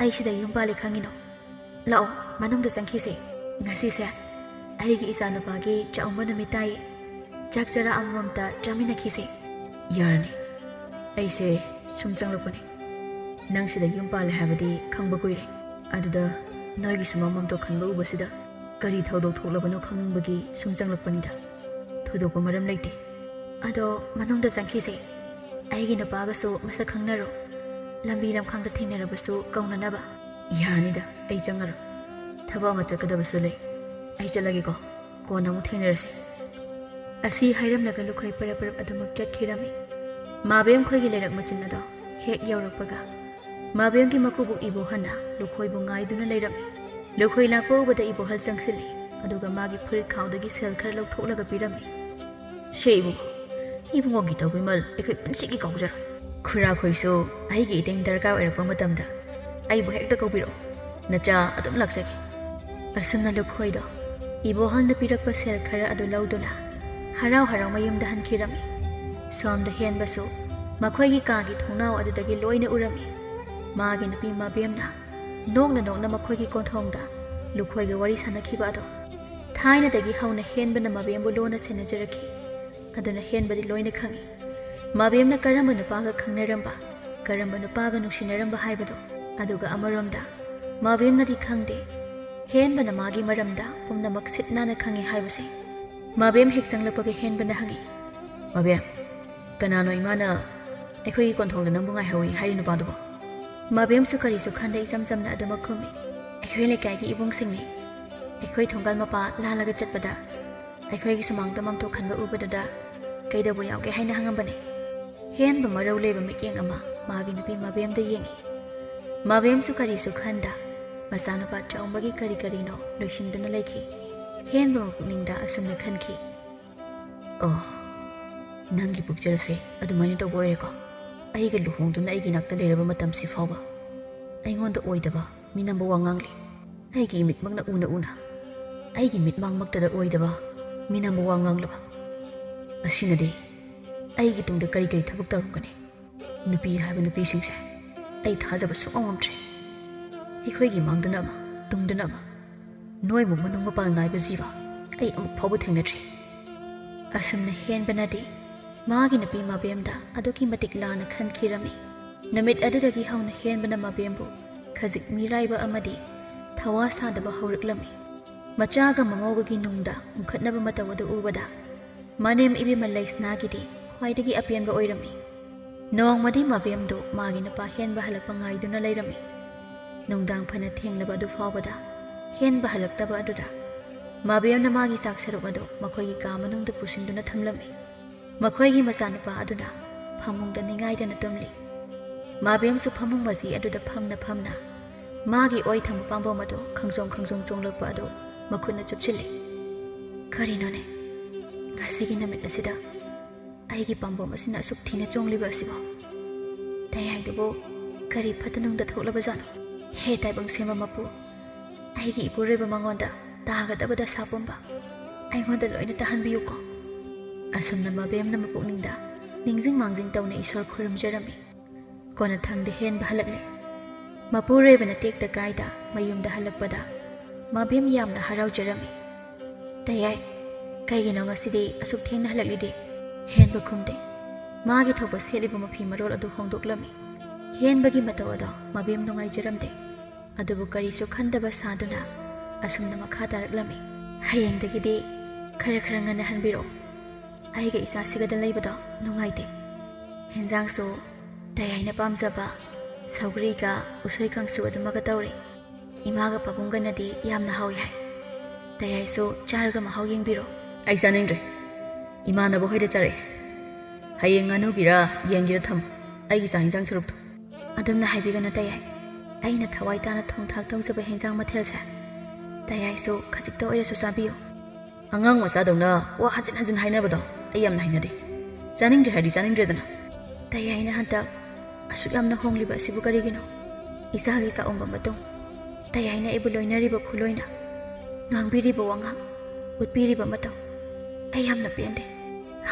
ꯑꯩꯁꯤꯗ ꯌꯨꯝ ꯄꯥꯜꯂꯦ ꯈꯪꯉꯤꯅꯣ? ꯂꯥꯛꯑꯣ, ꯃꯅꯨꯡꯗ ꯆꯪꯈꯤꯁꯦ꯫ ꯉꯁꯤꯁꯦ ꯑꯩꯒꯤ ꯏꯆꯥꯅꯨꯄꯥꯒꯤ ꯆꯥꯛꯎꯝꯕ ꯅꯨꯃꯤꯠ ꯇꯥꯏꯌꯦ꯫ ꯆꯥꯛ ꯆꯔꯥ ꯑꯃꯃꯝꯇ ꯆꯥꯃꯤꯟꯅꯈꯤꯁꯦ꯫" "ꯌꯥꯔꯅꯤ꯫ ꯑꯩꯁꯦ ꯁꯨꯝ ꯆꯪꯂꯛꯄꯅꯤ꯫ ꯅꯪ ꯁꯤꯗ ꯌꯨꯝ ꯄꯥꯜꯂꯦ ꯍꯥꯏꯕꯗꯤ ꯈꯪꯕ ꯀꯨꯏꯔꯦ꯫ ꯑꯗꯨꯗ ꯅꯣꯏꯒꯤ ꯁꯨꯃꯥꯡ ꯃꯥꯡꯗꯣꯛ ꯈꯟꯕ ꯎꯕꯁꯤꯗ ꯀꯔꯤ ꯊꯧꯗꯣꯛ ꯊꯣꯛꯂꯕꯅꯣ ꯈꯪꯅꯤꯡꯕꯒꯤ ꯁꯨꯝ ꯆꯪꯂꯛꯄꯅꯤꯗ꯫ ꯊꯣꯏꯗꯣꯛꯄ ꯃꯔꯝ ꯂꯩꯇꯦ꯫" "ꯑꯗꯣ ꯃꯅꯨꯡꯗ ꯆꯪꯈꯤꯁꯦ꯫ ꯑꯩꯒꯤ ꯅꯨꯄꯥꯒꯁꯨ ꯃꯁꯛ ꯈꯪꯅꯔꯣ꯫ ꯂꯝꯕꯤ ꯂꯝꯈꯥꯡꯗ ꯊꯦꯡꯅꯔꯕꯁꯨ ꯀꯧꯅꯅꯕ꯫" "ꯌꯥꯔꯅꯤꯗ, ꯑꯩ ꯆꯪꯉꯔꯣꯏ꯫ ꯊꯕꯛ ꯑꯃ ꯆꯠꯀꯗꯕꯁꯨ ꯂꯩ꯫ ꯑꯩ ꯆꯠꯂꯒꯦꯀꯣ꯫ ꯀꯣꯟꯅ ꯑꯃꯨꯛ ꯊꯦꯡꯅꯔꯁꯤ꯫" ꯑꯁꯤ ꯍꯥꯏꯔꯝꯂꯒ ꯂꯨꯈꯣꯏ ꯄꯔꯞ ꯄꯔꯞ ꯑꯗꯨꯃꯛ ꯆꯠꯈꯤꯔꯝꯃꯤ꯫ ꯃꯥꯕꯦꯝ ꯈꯣꯏꯒꯤ ꯂꯩꯔꯛ ꯃꯆꯤꯟ ꯑꯗꯣ ꯍꯦꯛ ꯌꯧꯔꯛꯄꯒ ꯃꯥꯕꯦꯝꯒꯤ ꯃꯀꯨꯕꯣꯛ ꯏꯕꯣꯍꯜꯅ ꯂꯨꯈꯣꯏꯕꯨ ꯉꯥꯏꯗꯨꯅ ꯂꯩꯔꯝꯃꯤ꯫ ꯂꯨꯈꯣꯏ ꯂꯥꯛꯄ ꯎꯕꯗ ꯏꯕꯣꯍꯜ ꯆꯪꯁꯤꯜꯂꯤ, ꯑꯗꯨꯒ ꯃꯥꯒꯤ ꯐꯨꯔꯤꯠ ꯈꯥꯎꯗꯒꯤ ꯁꯦꯜ ꯈꯔ ꯂꯧꯊꯣꯛꯂꯒ ꯄꯤꯔꯝꯃꯤ꯫ "ꯁꯦ ꯏꯕꯨꯡꯉꯣ, ꯏꯕꯨꯡꯉꯣꯒꯤ ꯇꯧꯕꯤꯃꯜ ꯑꯩꯈꯣꯏ ꯄꯨꯟꯁꯤꯒꯤ ꯀꯥꯎꯖꯔꯣꯏ꯫ ꯈꯨꯔꯥꯈꯣꯏꯁꯨ ꯑꯩꯒꯤ ꯏꯇꯦꯡ ꯗꯔꯀꯥꯔ ꯑꯣꯏꯔꯛꯄ ꯃꯇꯝꯗ ꯑꯩꯕꯨ ꯍꯦꯛꯇ ꯀꯧꯕꯤꯔꯛꯎ꯫ ꯅꯆꯥ ꯑꯗꯨꯝ ꯂꯥꯛꯆꯒꯦ"꯫ ꯑꯁꯨꯝꯅ ꯂꯨꯈꯣꯏꯗꯣ ꯏꯕꯣꯍꯜꯅ ꯄꯤꯔꯛꯄ ꯁꯦꯜ ꯈꯔ ꯑꯗꯨ ꯂꯧꯗꯨꯅ ꯍꯔꯥꯎ ꯍꯔꯥꯎ ꯃꯌꯨꯝꯗ ꯍꯟꯈꯤꯔꯝꯃꯤ꯫ ꯁꯣꯝꯗ ꯍꯦꯟꯕꯁꯨ ꯃꯈꯣꯏꯒꯤ ꯀꯥꯒꯤ ꯊꯣꯡꯅꯥꯎ ꯑꯗꯨꯗꯒꯤ ꯂꯣꯏꯅ ꯎꯔꯝꯃꯤ꯫ ꯃꯥꯒꯤ ꯅꯨꯄꯤ ꯃꯥꯕꯦꯝꯅ ꯅꯣꯛꯅ ꯅꯣꯛꯅ ꯃꯈꯣꯏꯒꯤ ꯀꯣꯟꯊꯣꯡꯗ ꯂꯨꯈꯣꯏꯒ ꯋꯥꯔꯤ ꯁꯥꯟꯅꯈꯤꯕ ꯑꯗꯣ ꯊꯥꯏꯅꯗꯒꯤ ꯍꯧꯅ ꯍꯦꯟꯕꯅ ꯃꯥꯕꯦꯝꯕꯨ ꯂꯨꯅ ꯁꯦꯟꯅꯖꯔꯛꯈꯤ꯫ ꯑꯗꯨꯅ ꯍꯦꯟꯕꯗꯤ ꯂꯣꯏꯅ ꯈꯪꯏ꯫ ꯃꯥꯕꯦꯝꯅ ꯀꯔꯝꯕ ꯅꯨꯄꯥꯒ ꯈꯪꯅꯔꯝꯕ, ꯀꯔꯝꯕ ꯅꯨꯄꯥꯒ ꯅꯨꯡꯁꯤꯅꯔꯝꯕ ꯍꯥꯏꯕꯗꯣ꯫ ꯑꯗꯨꯒ ꯑꯃꯔꯣꯝꯗ ꯃꯥꯕꯦꯝꯅꯗꯤ ꯈꯪꯗꯦ꯫ ꯍꯦꯟꯕꯅ ꯃꯥꯒꯤ ꯃꯔꯝꯗ ꯄꯨꯝꯅꯃꯛ ꯁꯤꯠ ꯅꯥꯟꯅ ꯈꯪꯏ ꯍꯥꯏꯕꯁꯦ꯫ ꯃꯥꯕꯦꯝ ꯍꯦꯛ ꯆꯪꯂꯛꯄꯒ ꯍꯦꯟꯕꯅ ꯍꯪꯏ, "ꯃꯥꯕꯦꯝ, ꯀꯅꯥꯅꯣ ꯏꯃꯥꯅ ꯑꯩꯈꯣꯏꯒꯤ ꯀꯣꯟꯊꯣꯡꯗ ꯅꯪꯕꯨ ꯉꯥꯏꯍꯧꯏ ꯍꯥꯏꯔꯤ ꯅꯨꯄꯥꯗꯨꯕꯣ?" ꯃꯥꯕꯦꯝꯁꯨ ꯀꯔꯤꯁꯨ ꯈꯟꯗ ꯏꯆꯝ ꯆꯝꯅ ꯑꯗꯨꯃꯛ ꯈꯨꯝꯃꯤ, "ꯑꯩꯈꯣꯏ ꯂꯩꯀꯥꯏꯒꯤ ꯏꯕꯨꯡꯁꯤꯡꯅꯤ꯫ ꯑꯩꯈꯣꯏ ꯊꯣꯡꯒꯥꯜ ꯃꯄꯥ ꯂꯥꯜꯂꯒ ꯆꯠꯄꯗ ꯑꯩꯈꯣꯏꯒꯤ ꯁꯨꯃꯥꯡꯗ ꯃꯝꯇꯣꯛ ꯈꯟꯕ ꯎꯕꯗꯨꯗ ꯀꯩꯗꯧꯕ ꯌꯥꯎꯒꯦ ꯍꯥꯏꯅ ꯍꯪꯉꯝꯕꯅꯦ"꯫ ꯍꯦꯟꯕ ꯃꯔꯧ ꯂꯩꯕ ꯃꯤꯠꯌꯦꯡ ꯑꯃ ꯃꯥꯒꯤ ꯅꯨꯄꯤ ꯃꯥꯕꯦꯝꯗ ꯌꯦꯡꯏ꯫ ꯃꯥꯕꯦꯝꯁꯨ ꯀꯔꯤꯁꯨ ꯈꯟꯗ ꯃꯆꯥꯅꯨꯄꯥ ꯆꯥꯎꯝꯕꯒꯤ ꯀꯔꯤ ꯀꯔꯤꯅꯣ ꯂꯣꯏꯁꯤꯟꯗꯨꯅ ꯂꯩꯈꯤ꯫ ꯍꯦꯟꯕ ꯃꯄꯨꯛꯅꯤꯡꯗ ꯑꯁꯨꯝꯅ ꯈꯟꯈꯤ, "ꯑꯣ, ꯅꯪꯒꯤ ꯄꯨꯛꯆꯦꯜꯁꯦ ꯑꯗꯨꯃꯥꯏꯅ ꯇꯧꯕ ꯑꯣꯏꯔꯦꯀꯣ꯫ ꯑꯩꯒ ꯂꯨꯍꯣꯡꯗꯨꯅ ꯑꯩꯒꯤ ꯅꯥꯛꯇ ꯂꯩꯔꯕ ꯃꯇꯝꯁꯤ ꯐꯥꯎꯕ ꯑꯩꯉꯣꯟꯗ ꯑꯣꯏꯗꯕ ꯃꯤꯅꯝꯕ ꯋꯥ ꯉꯥꯡꯂꯤ꯫ ꯑꯩꯒꯤ ꯏꯃꯤꯠꯃꯛꯅ ꯎꯅ ꯎꯅ ꯑꯩꯒꯤ ꯃꯤꯠꯃꯥꯡꯃꯛꯇꯗ ꯑꯣꯏꯗꯕ ꯃꯤꯅꯝꯕ ꯋꯥ ꯉꯥꯡꯂꯕ ꯑꯁꯤꯅꯗꯤ ꯑꯩꯒꯤ ꯇꯨꯡꯗ ꯀꯔꯤ ꯀꯔꯤ ꯊꯕꯛ ꯇꯧꯔꯝꯒꯅꯤ? ꯅꯨꯄꯤ ꯍꯥꯏꯕ ꯅꯨꯄꯤꯁꯤꯡꯁꯦ ꯑꯩ ꯊꯥꯖꯕ ꯁꯨꯡꯉꯝ ꯉꯝꯗ꯭ꯔꯦ꯫ ꯑꯩꯈꯣꯏꯒꯤ ꯃꯥꯡꯗꯅ ꯑꯃ, ꯇꯨꯡꯗꯅ ꯑꯃ, ꯅꯣꯏꯃꯨꯛ ꯃꯅꯨꯡ ꯃꯄꯥꯟ ꯅꯥꯏꯕ ꯖꯤꯕ ꯑꯩ ꯑꯃꯨꯛ ꯐꯥꯎꯕ ꯊꯦꯡꯅꯗ꯭ꯔꯤ"꯫ ꯑꯁꯨꯝꯅ ꯍꯦꯟꯕꯅꯗꯤ ꯃꯥꯒꯤ ꯅꯨꯄꯤ ꯃꯥꯕꯦꯝꯗ ꯑꯗꯨꯛꯀꯤ ꯃꯇꯤꯛ ꯂꯥꯟꯅ ꯈꯟꯈꯤꯔꯝꯃꯤ꯫ ꯅꯨꯃꯤꯠ ꯑꯗꯨꯗꯒꯤ ꯍꯧꯅ ꯍꯦꯟꯕꯅ ꯃꯥꯕꯦꯝꯕꯨ ꯈꯖꯤꯛ ꯃꯤꯔꯥꯏꯕ ꯑꯃꯗꯤ ꯊꯋꯥ ꯁꯥꯗꯕ ꯍꯧꯔꯛꯂꯝꯃꯤ꯫ ꯃꯆꯥꯒ ꯃꯃꯧꯒꯒꯤ ꯅꯨꯡꯗ ꯎꯪꯈꯠꯅꯕ ꯃꯇꯧ ꯑꯗꯨ ꯎꯕꯗ ꯃꯅꯦꯝ ꯏꯕꯦꯝꯃ ꯂꯩꯁꯅꯥꯒꯤꯗꯤ ꯈ꯭ꯋꯥꯏꯗꯒꯤ ꯑꯄꯦꯟꯕ ꯑꯣꯏꯔꯝꯃꯤ꯫ ꯅꯣꯡꯃꯗꯤ ꯃꯥꯕꯦꯝꯗꯨ ꯃꯥꯒꯤ ꯅꯨꯄꯥ ꯍꯦꯟꯕ ꯍꯜꯂꯛꯄ ꯉꯥꯏꯗꯨꯅ ꯂꯩꯔꯝꯃꯤ꯫ ꯅꯨꯡꯗꯥꯡ ꯐꯅ ꯊꯦꯡꯂꯕ ꯑꯗꯨ ꯐꯥꯎꯕꯗ ꯍꯦꯟꯕ ꯍꯜꯂꯛꯇꯕ ꯑꯗꯨꯗ ꯃꯥꯕꯦꯝꯅ ꯃꯥꯒꯤ ꯆꯥꯛ ꯁꯔꯨꯛ ꯑꯗꯨ ꯃꯈꯣꯏꯒꯤ ꯀꯥ ꯃꯅꯨꯡꯗ ꯄꯨꯁꯤꯟꯗꯨꯅ ꯊꯝꯂꯝꯃꯤ꯫ ꯃꯈꯣꯏꯒꯤ ꯃꯆꯥꯅꯨꯄꯥ ꯑꯗꯨꯅ ꯐꯃꯨꯡꯗ ꯅꯤꯡꯉꯥꯏꯗꯅ ꯇꯨꯝꯂꯤ꯫ ꯃꯥꯕꯦꯝꯁꯨ ꯐꯃꯨꯡ ꯃꯆꯤ ꯑꯗꯨꯗ ꯐꯝꯅ ꯐꯝꯅ ꯃꯥꯒꯤ ꯑꯣꯏ ꯊꯪꯕ ꯄꯥꯝꯕꯣꯝ ꯑꯗꯨ ꯈꯪꯖꯣꯡ ꯈꯪꯖꯣꯡ ꯆꯣꯡꯂꯛꯄ ꯑꯗꯨ ꯃꯈꯨꯠꯅ ꯆꯨꯞꯁꯤꯜꯂꯤ꯫ "ꯀꯔꯤꯅꯣꯅꯦ, ꯉꯁꯤꯒꯤ ꯅꯨꯃꯤꯠ ꯑꯁꯤꯗ ꯑꯩꯒꯤ ꯄꯥꯝꯕꯣꯝ ꯑꯁꯤꯅ ꯑꯁꯨꯛ ꯊꯤꯅ ꯆꯣꯡꯂꯤꯕ ꯑꯁꯤꯕꯣ? ꯇꯌꯥꯏꯗꯨꯕꯨ ꯀꯔꯤ ꯐꯠꯇ ꯅꯨꯡꯗ ꯊꯣꯛꯂꯕꯖꯥꯠꯅꯣ? ꯍꯦ ꯇꯥꯏꯕꯪ ꯁꯦꯝꯕ ꯃꯄꯨ, ꯑꯩꯒꯤ ꯏꯄꯨꯔꯣꯏꯕ ꯃꯉꯣꯟꯗ ꯇꯥꯒꯗꯕ ꯗꯁꯥ ꯄꯨꯝꯕ ꯑꯩꯉꯣꯟꯗ ꯂꯣꯏꯅ ꯇꯥꯍꯟꯕꯤꯌꯨꯀꯣ꯫" ꯑꯁꯨꯝꯅ ꯃꯕꯦꯝꯅ ꯃꯄꯨꯛꯅꯤꯡꯗ ꯅꯤꯡꯖꯤꯡ ꯃꯥꯡꯖꯤꯡ ꯇꯧꯅ ꯏꯁꯣꯔ ꯈꯨꯔꯨꯝꯖꯔꯝꯃꯤ꯫ ꯀꯣꯟꯅꯊꯪꯗ ꯍꯦꯟꯕ ꯍꯜꯂꯛꯂꯦ꯫ ꯃꯄꯨꯔꯣꯏꯕꯅ ꯇꯦꯛꯇ ꯀꯥꯏꯗ ꯃꯌꯨꯝꯗ ꯍꯜꯂꯛꯄꯗ ꯃꯕꯦꯝ ꯌꯥꯝꯅ ꯍꯔꯥꯎꯖꯔꯝꯃꯤ꯫ "ꯇꯌꯥꯏ, ꯀꯩꯒꯤꯅꯣ ꯉꯁꯤꯗꯤ ꯑꯁꯨꯛ ꯊꯦꯡꯅ ꯍꯜꯂꯛꯂꯤꯗꯤ?" ꯍꯦꯟꯕ ꯈꯨꯝꯗꯦ꯫ ꯃꯥꯒꯤ ꯊꯣꯛꯄ ꯁꯦꯠꯂꯤꯕ ꯃꯐꯤ ꯃꯔꯣꯜ ꯑꯗꯨ ꯍꯣꯡꯗꯣꯛꯂꯝꯃꯤ꯫ ꯍꯦꯟꯕꯒꯤ ꯃꯇꯧ ꯑꯗꯣ ꯃꯕꯦꯝ ꯅꯨꯡꯉꯥꯏꯖꯔꯝꯗꯦ꯫ ꯑꯗꯨꯕꯨ ꯀꯔꯤꯁꯨ ꯈꯟꯗꯕ ꯁꯥꯗꯨꯅ ꯑꯁꯨꯝꯅ ꯃꯈꯥ ꯇꯥꯔꯛꯂꯝꯃꯤ꯫ "ꯍꯌꯦꯡꯗꯒꯤꯗꯤ ꯈꯔ ꯈꯔ ꯉꯟꯅ ꯍꯟꯕꯤꯔꯛꯑꯣ꯫ ꯑꯩꯒ ꯏꯆꯥꯁꯤꯒꯗ ꯂꯩꯕꯗꯣ ꯅꯨꯡꯉꯥꯏꯇꯦ꯫ ꯍꯦꯟꯖꯥꯡꯁꯨ ꯇꯌꯥꯏꯅ ꯄꯥꯝꯖꯕ ꯁꯧꯒ꯭ꯔꯤꯒ ꯎꯁꯣꯏ ꯀꯥꯡꯁꯨ ꯑꯗꯨꯃꯒ ꯇꯧꯔꯦ꯫ ꯏꯃꯥꯒ ꯄꯥꯕꯨꯡꯒꯅꯗꯤ ꯌꯥꯝꯅ ꯍꯥꯎꯏ ꯍꯥꯏ꯫ ꯇꯌꯥꯏꯁꯨ ꯆꯥꯔꯒ ꯃꯍꯥꯎ ꯌꯦꯡꯕꯤꯔꯣ꯫" "ꯑꯩ ꯆꯥꯅꯤꯡꯗ꯭ꯔꯦ꯫ ꯏꯃꯥꯟꯅꯕ ꯍꯣꯏꯗ ꯆꯥꯔꯛꯑꯦ꯫ ꯍꯌꯦꯡ ꯉꯥꯅꯨꯒꯤꯔ ꯌꯦꯟꯒꯤꯔ ꯊꯝꯃꯨ, ꯑꯩꯒꯤ ꯆꯥꯛ ꯍꯦꯟꯖꯥꯡ ꯁꯔꯨꯛꯇꯣ꯫" "ꯑꯗꯨꯝꯅ ꯍꯥꯏꯕꯤꯒꯅꯨ ꯇꯌꯥꯏ꯫ ꯑꯩꯅ ꯊꯋꯥꯏ ꯇꯥꯅ ꯊꯣꯡ ꯊꯥꯛ ꯇꯧꯖꯕ ꯍꯦꯟꯖꯥꯡ ꯃꯊꯦꯜꯁꯦ ꯇꯌꯥꯏꯁꯨ ꯈꯖꯤꯛꯇ ꯑꯣꯏꯔꯁꯨ ꯆꯥꯕꯤꯌꯨ꯫" "ꯑꯉꯥꯡ ꯃꯆꯥꯗꯧꯅ ꯋꯥ ꯍꯟꯖꯤꯟ ꯍꯟꯖꯤꯟ ꯍꯥꯏꯅꯕꯗꯣ ꯑꯩ ꯌꯥꯝꯅ ꯍꯩꯅꯗꯦ꯫ ꯆꯥꯅꯤꯡꯗ꯭ꯔꯦ ꯍꯥꯏꯗꯤ ꯆꯥꯅꯤꯡꯗ꯭ꯔꯦꯗꯅ꯫" "ꯇꯌꯥꯏꯅ ꯍꯟꯗꯛ ꯑꯁꯨꯛ ꯌꯥꯝꯅ ꯍꯣꯡꯂꯤꯕ ꯑꯁꯤꯕꯨ ꯀꯔꯤꯒꯤꯅꯣ? ꯏꯆꯥꯒꯤ ꯆꯥꯛ ꯎꯝꯕ ꯃꯇꯨꯡ ꯇꯌꯥꯏꯅ ꯑꯩꯕꯨ ꯂꯣꯏꯅꯔꯤꯕ ꯈꯨꯂꯣꯏꯅ, ꯉꯥꯡꯕꯤꯔꯤꯕ ꯋꯥꯉꯥꯡ, ꯎꯠꯄꯤꯔꯤꯕ ꯃꯇꯧ, ꯑꯩ ꯌꯥꯝꯅ ꯄꯦꯟꯗꯦ꯫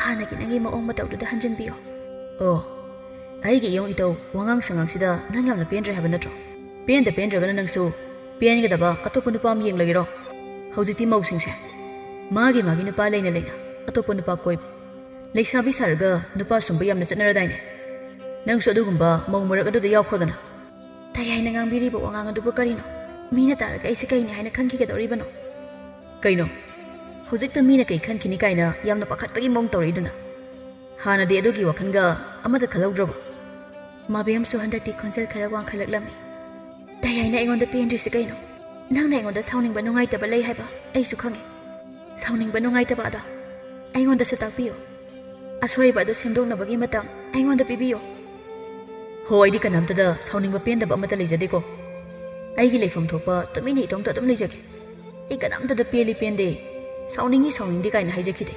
ꯍꯥꯟꯅꯒꯤ ꯅꯪꯒꯤ ꯃꯑꯣꯡ ꯃꯇꯧꯗꯨꯗ ꯍꯟꯖꯤꯟꯕꯤꯌꯣ꯫" "ꯑꯣ, ꯑꯩꯒꯤ ꯏꯌꯣꯡ ꯏꯇꯧ ꯋꯥꯉꯥꯡ ꯁꯉꯥꯡꯁꯤꯗ ꯅꯪ ꯌꯥꯝꯅ ꯄꯦꯟꯗ꯭ꯔꯦ ꯍꯥꯏꯕ ꯅꯠꯇ꯭ꯔꯣ? ꯄꯦꯟꯗ ꯄꯦꯟꯗ꯭ꯔꯒꯅ ꯅꯪꯁꯨ ꯄꯦꯟꯒꯗꯕ ꯑꯇꯣꯞꯄ ꯅꯨꯄꯥ ꯑꯃ ꯌꯦꯡꯂꯒꯦꯔꯣ? ꯍꯧꯖꯤꯛꯇꯤ ꯃꯧꯁꯤꯡꯁꯦ ꯃꯥꯒꯤ ꯃꯥꯒꯤ ꯅꯨꯄꯥ ꯂꯩꯅ ꯂꯩꯅ ꯑꯇꯣꯞꯄ ꯅꯨꯄꯥ ꯀꯣꯏꯕ, ꯂꯩꯁꯥꯕꯤ ꯁꯥꯔꯒ ꯅꯨꯄꯥ ꯁꯨꯝꯕ ꯌꯥꯝꯅ ꯆꯠꯅꯔꯗꯥꯏꯅꯦ? ꯅꯪꯁꯨ ꯑꯗꯨꯒꯨꯝꯕ ꯃꯧ ꯃꯔꯛ ꯑꯗꯨꯗ ꯌꯥꯎꯈ꯭ꯔꯣꯗꯅ꯫" "ꯇꯌꯥꯏꯅ ꯉꯥꯡꯕꯤꯔꯤꯕ ꯋꯥꯉꯥꯡ ꯑꯗꯨꯕꯨ ꯀꯔꯤꯅꯣ? ꯃꯤꯅ ꯇꯥꯔꯒ ꯑꯩꯁꯦ ꯀꯩꯅꯤ ꯍꯥꯏꯅ ꯈꯟꯈꯤꯒꯗꯧꯔꯤꯕꯅꯣ?" "ꯀꯩꯅꯣ? ꯍꯧꯖꯤꯛꯇ ꯃꯤꯅ ꯀꯩ ꯈꯟꯈꯤꯅꯤ ꯀꯥꯏꯅ ꯌꯥꯝꯅ ꯄꯥꯈꯠꯄꯒꯤ ꯃꯑꯣꯡ ꯇꯧꯔꯛꯏꯗꯨꯅ? ꯍꯥꯟꯅꯗꯤ ꯑꯗꯨꯒꯤ ꯋꯥꯈꯜꯒ ꯑꯃꯠꯇ ꯈꯜꯍꯧꯗ꯭ꯔꯕꯣ?" ꯃꯥꯕꯦꯝꯁꯨ ꯍꯟꯗꯛꯇꯤ ꯈꯣꯟꯖꯦꯜ ꯈꯔ ꯋꯥꯡꯈꯠꯂꯛꯂꯝꯃꯤ꯫ "ꯇꯌꯥꯏꯅ ꯑꯩꯉꯣꯟꯗ ꯄꯦꯟꯗ꯭ꯔꯤꯁꯤ ꯀꯩꯅꯣ? ꯅꯪꯅ ꯑꯩꯉꯣꯟꯗ ꯁꯥꯎꯅꯤꯡꯕ ꯅꯨꯡꯉꯥꯏꯇꯕ ꯂꯩ ꯍꯥꯏꯕ ꯑꯩꯁꯨ ꯈꯪꯉꯤ꯫ ꯁꯥꯎꯅꯤꯡꯕ ꯅꯨꯡꯉꯥꯏꯇꯕ ꯑꯗꯣ ꯑꯩꯉꯣꯟꯗꯁꯨ ꯇꯥꯛꯄꯤꯌꯨ꯫ ꯑꯁꯣꯏꯕ ꯑꯗꯨ ꯁꯦꯝꯗꯣꯛꯅꯕꯒꯤ ꯃꯇꯝ ꯑꯩꯉꯣꯟꯗ ꯄꯤꯕꯤꯌꯨ꯫" ꯍꯣ, ꯑꯩꯗꯤ ꯀꯅꯥꯝꯇꯗ ꯁꯥꯎꯅꯤꯡꯕ ꯄꯦꯟꯗꯕ ꯑꯃꯠꯇ ꯂꯩꯖꯗꯦꯀꯣ꯫ ꯑꯩꯒꯤ ꯂꯩꯐꯝ ꯊꯣꯛꯄ ꯇꯨꯃꯤꯟꯅ ꯏꯇꯣꯝꯇ ꯑꯗꯨꯝ ꯂꯩꯖꯒꯦ꯫ ꯑꯩ ꯀꯅꯥꯝꯇꯗ ꯄꯦꯜꯂꯤ ꯄꯦꯟꯗꯦ, ꯁꯥꯎꯅꯤꯡꯉꯤ ꯁꯥꯎꯅꯤꯡꯗꯦ ꯀꯥꯏꯅ ꯍꯥꯏꯖꯈꯤꯗꯦ꯫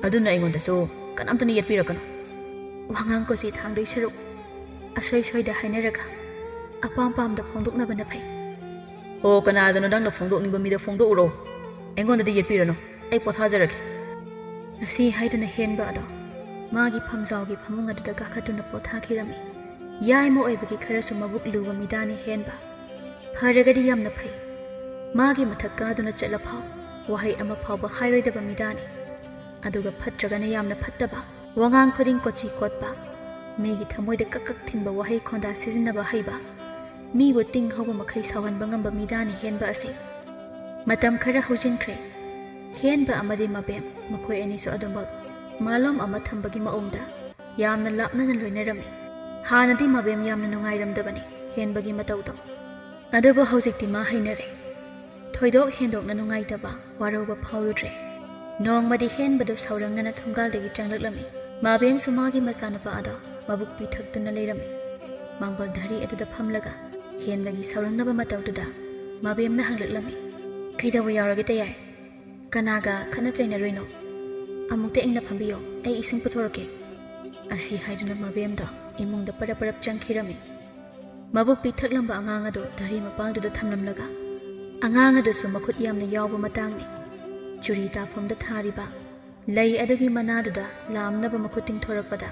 ꯑꯗꯨꯅ ꯑꯩꯉꯣꯟꯗꯁꯨ ꯀꯅꯥꯝꯇꯅ ꯌꯦꯠꯄꯤꯔꯛꯀꯅꯨ꯫ ꯋꯥꯉꯥꯡ ꯀꯣꯆꯤ ꯊꯥꯡꯗꯣꯏ ꯁꯔꯨꯛ ꯑꯁꯣꯏ ꯁꯣꯏꯗ ꯍꯥꯏꯅꯔꯒ ꯑꯄꯥꯝ ꯄꯥꯝꯗ ꯐꯣꯡꯗꯣꯛꯅꯕꯅ ꯐꯩ꯫ ꯑꯣ, ꯀꯅꯥꯗꯅꯣ ꯅꯪꯅ ꯐꯣꯡꯗꯣꯛꯅꯤꯡꯕ ꯃꯤꯗ ꯐꯣꯡꯗꯣꯛꯎꯔꯣ꯫ ꯑꯩꯉꯣꯟꯗꯗꯤ ꯌꯦꯠꯄꯤꯔꯅꯨ, ꯑꯩ ꯄꯣꯊꯥꯖꯔꯒꯦ꯫ ꯑꯁꯤ ꯍꯥꯏꯗꯨꯅ ꯍꯦꯟꯕ ꯑꯗꯣ ꯃꯥꯒꯤ ꯐꯝꯖꯥꯎꯒꯤ ꯐꯃꯨꯡ ꯑꯗꯨꯗ ꯀꯥꯈꯠꯇꯨꯅ ꯄꯣꯊꯥꯈꯤꯔꯝꯃꯤ꯫ ꯌꯥꯏꯃ ꯑꯣꯏꯕꯒꯤ ꯈꯔꯁꯨ ꯃꯕꯨꯛ ꯂꯨꯕ ꯃꯤꯗꯥꯅꯤ ꯍꯦꯟꯕ꯫ ꯐꯔꯒꯗꯤ ꯌꯥꯝꯅ ꯐꯩ꯫ ꯃꯥꯒꯤ ꯃꯊꯛ ꯀꯥꯗꯨꯅ ꯆꯠꯂꯐꯥꯎ ꯋꯥꯍꯩ ꯑꯃ ꯐꯥꯎꯕ ꯍꯥꯏꯔꯣꯏꯗꯕ ꯃꯤꯗꯥꯅꯤ꯫ ꯑꯗꯨꯒ ꯐꯠꯇ꯭ꯔꯒꯅ ꯌꯥꯝꯅ ꯐꯠꯇꯕ, ꯋꯥꯉꯥꯡ ꯈꯨꯗꯤꯡ ꯀꯣꯆꯤ ꯀꯣꯠꯄ, ꯃꯤꯒꯤ ꯊꯃꯣꯏꯗ ꯀꯛ ꯀꯛ ꯊꯤꯟꯕ ꯋꯥꯍꯩ ꯈꯣꯟꯗꯥ ꯁꯤꯖꯤꯟꯅꯕ ꯍꯩꯕ, ꯃꯤꯕꯨ ꯇꯤꯡ ꯍꯧꯕ ꯃꯈꯩ ꯁꯥꯎꯍꯟꯕ ꯉꯝꯕ ꯃꯤꯗꯥꯅꯤ ꯍꯦꯟꯕ ꯑꯁꯤ꯫ ꯃꯇꯝ ꯈꯔ ꯍꯧꯖꯤꯟꯈ꯭ꯔꯦ꯫ ꯍꯦꯟꯕ ꯑꯃꯗꯤ ꯃꯕꯦꯝ, ꯃꯈꯣꯏ ꯑꯅꯤꯁꯨ ꯑꯗꯨꯃꯛ ꯃꯥꯂꯣꯝ ꯑꯃ ꯊꯝꯕꯒꯤ ꯃꯑꯣꯡꯗ ꯌꯥꯝꯅ ꯂꯥꯞꯅꯅ ꯂꯣꯏꯅꯔꯝꯃꯤ꯫ ꯍꯥꯟꯅꯗꯤ ꯃꯕꯦꯝ ꯌꯥꯝꯅ ꯅꯨꯡꯉꯥꯏꯔꯝꯗꯕꯅꯤ ꯍꯦꯟꯕꯒꯤ ꯃꯇꯧꯗꯣ꯫ ꯑꯗꯨꯕꯨ ꯍꯧꯖꯤꯛꯇꯤ ꯃꯥ ꯍꯩꯅꯔꯦ꯫ ꯊꯣꯏꯗꯣꯛ ꯍꯦꯟꯗꯣꯛꯅ ꯅꯨꯡꯉꯥꯏꯇꯕ, ꯋꯥꯔꯧꯕ ꯐꯥꯎꯔꯨꯗ꯭ꯔꯦ꯫ ꯅꯣꯡꯃꯗꯤ ꯍꯦꯟꯕꯗꯨ ꯁꯥꯎꯔꯪꯅꯅ ꯊꯣꯡꯒꯥꯜꯗꯒꯤ ꯆꯪꯂꯛꯂꯝꯃꯤ꯫ ꯃꯥꯕꯦꯝꯁꯨ ꯃꯥꯒꯤ ꯃꯆꯥꯅꯨꯄꯥ ꯑꯗꯣ ꯃꯕꯨꯛ ꯄꯤꯊꯛꯇꯨꯅ ꯂꯩꯔꯝꯃꯤ꯫ ꯃꯥꯡꯒꯣꯜ ꯙꯔꯤ ꯑꯗꯨꯗ ꯐꯝꯂꯒ ꯍꯦꯟꯕꯒꯤ ꯁꯥꯎꯔꯪꯅꯕ ꯃꯇꯧꯗꯨꯗ ꯃꯥꯕꯦꯝꯅ ꯍꯪꯂꯛꯂꯝꯃꯤ, "ꯀꯩꯗꯧꯕ ꯌꯥꯎꯔꯒꯦ ꯇꯌꯥꯏ? ꯀꯅꯥꯒ ꯈꯠꯅ ꯆꯩꯅꯔꯨꯏꯅꯣ? ꯑꯃꯨꯛꯇ ꯏꯪꯅ ꯐꯝꯕꯤꯌꯣ, ꯑꯩ ꯏꯁꯤꯡ ꯄꯨꯊꯣꯔꯛꯀꯦ꯫" ꯑꯁꯤ ꯍꯥꯏꯗꯨꯅ ꯃꯥꯕꯦꯝꯗꯣ ꯏꯃꯨꯡꯗ ꯄꯔꯞ ꯄꯔꯞ ꯆꯪꯈꯤꯔꯝꯃꯤ꯫ ꯃꯕꯨꯛ ꯄꯤꯛꯊꯛꯂꯝꯕ ꯑꯉꯥꯡ ꯑꯗꯨ ꯙꯔꯤ ꯃꯄꯥꯜꯗꯨꯗ ꯊꯝꯂꯝꯂꯒ, ꯑꯉꯥꯡ ꯑꯗꯨꯁꯨ ꯃꯈꯨꯠ ꯌꯥꯝꯅ ꯌꯥꯎꯕ ꯃꯇꯥꯡꯅꯤ꯫ ꯆꯨꯔꯤ ꯇꯥꯐꯝꯗ ꯊꯥꯔꯤꯕ ꯂꯩ ꯑꯗꯨꯒꯤ ꯃꯅꯥꯗꯨꯗ ꯂꯥꯝꯅꯕ ꯃꯈꯨꯠ ꯇꯤꯡꯊꯣꯔꯛꯄꯗ,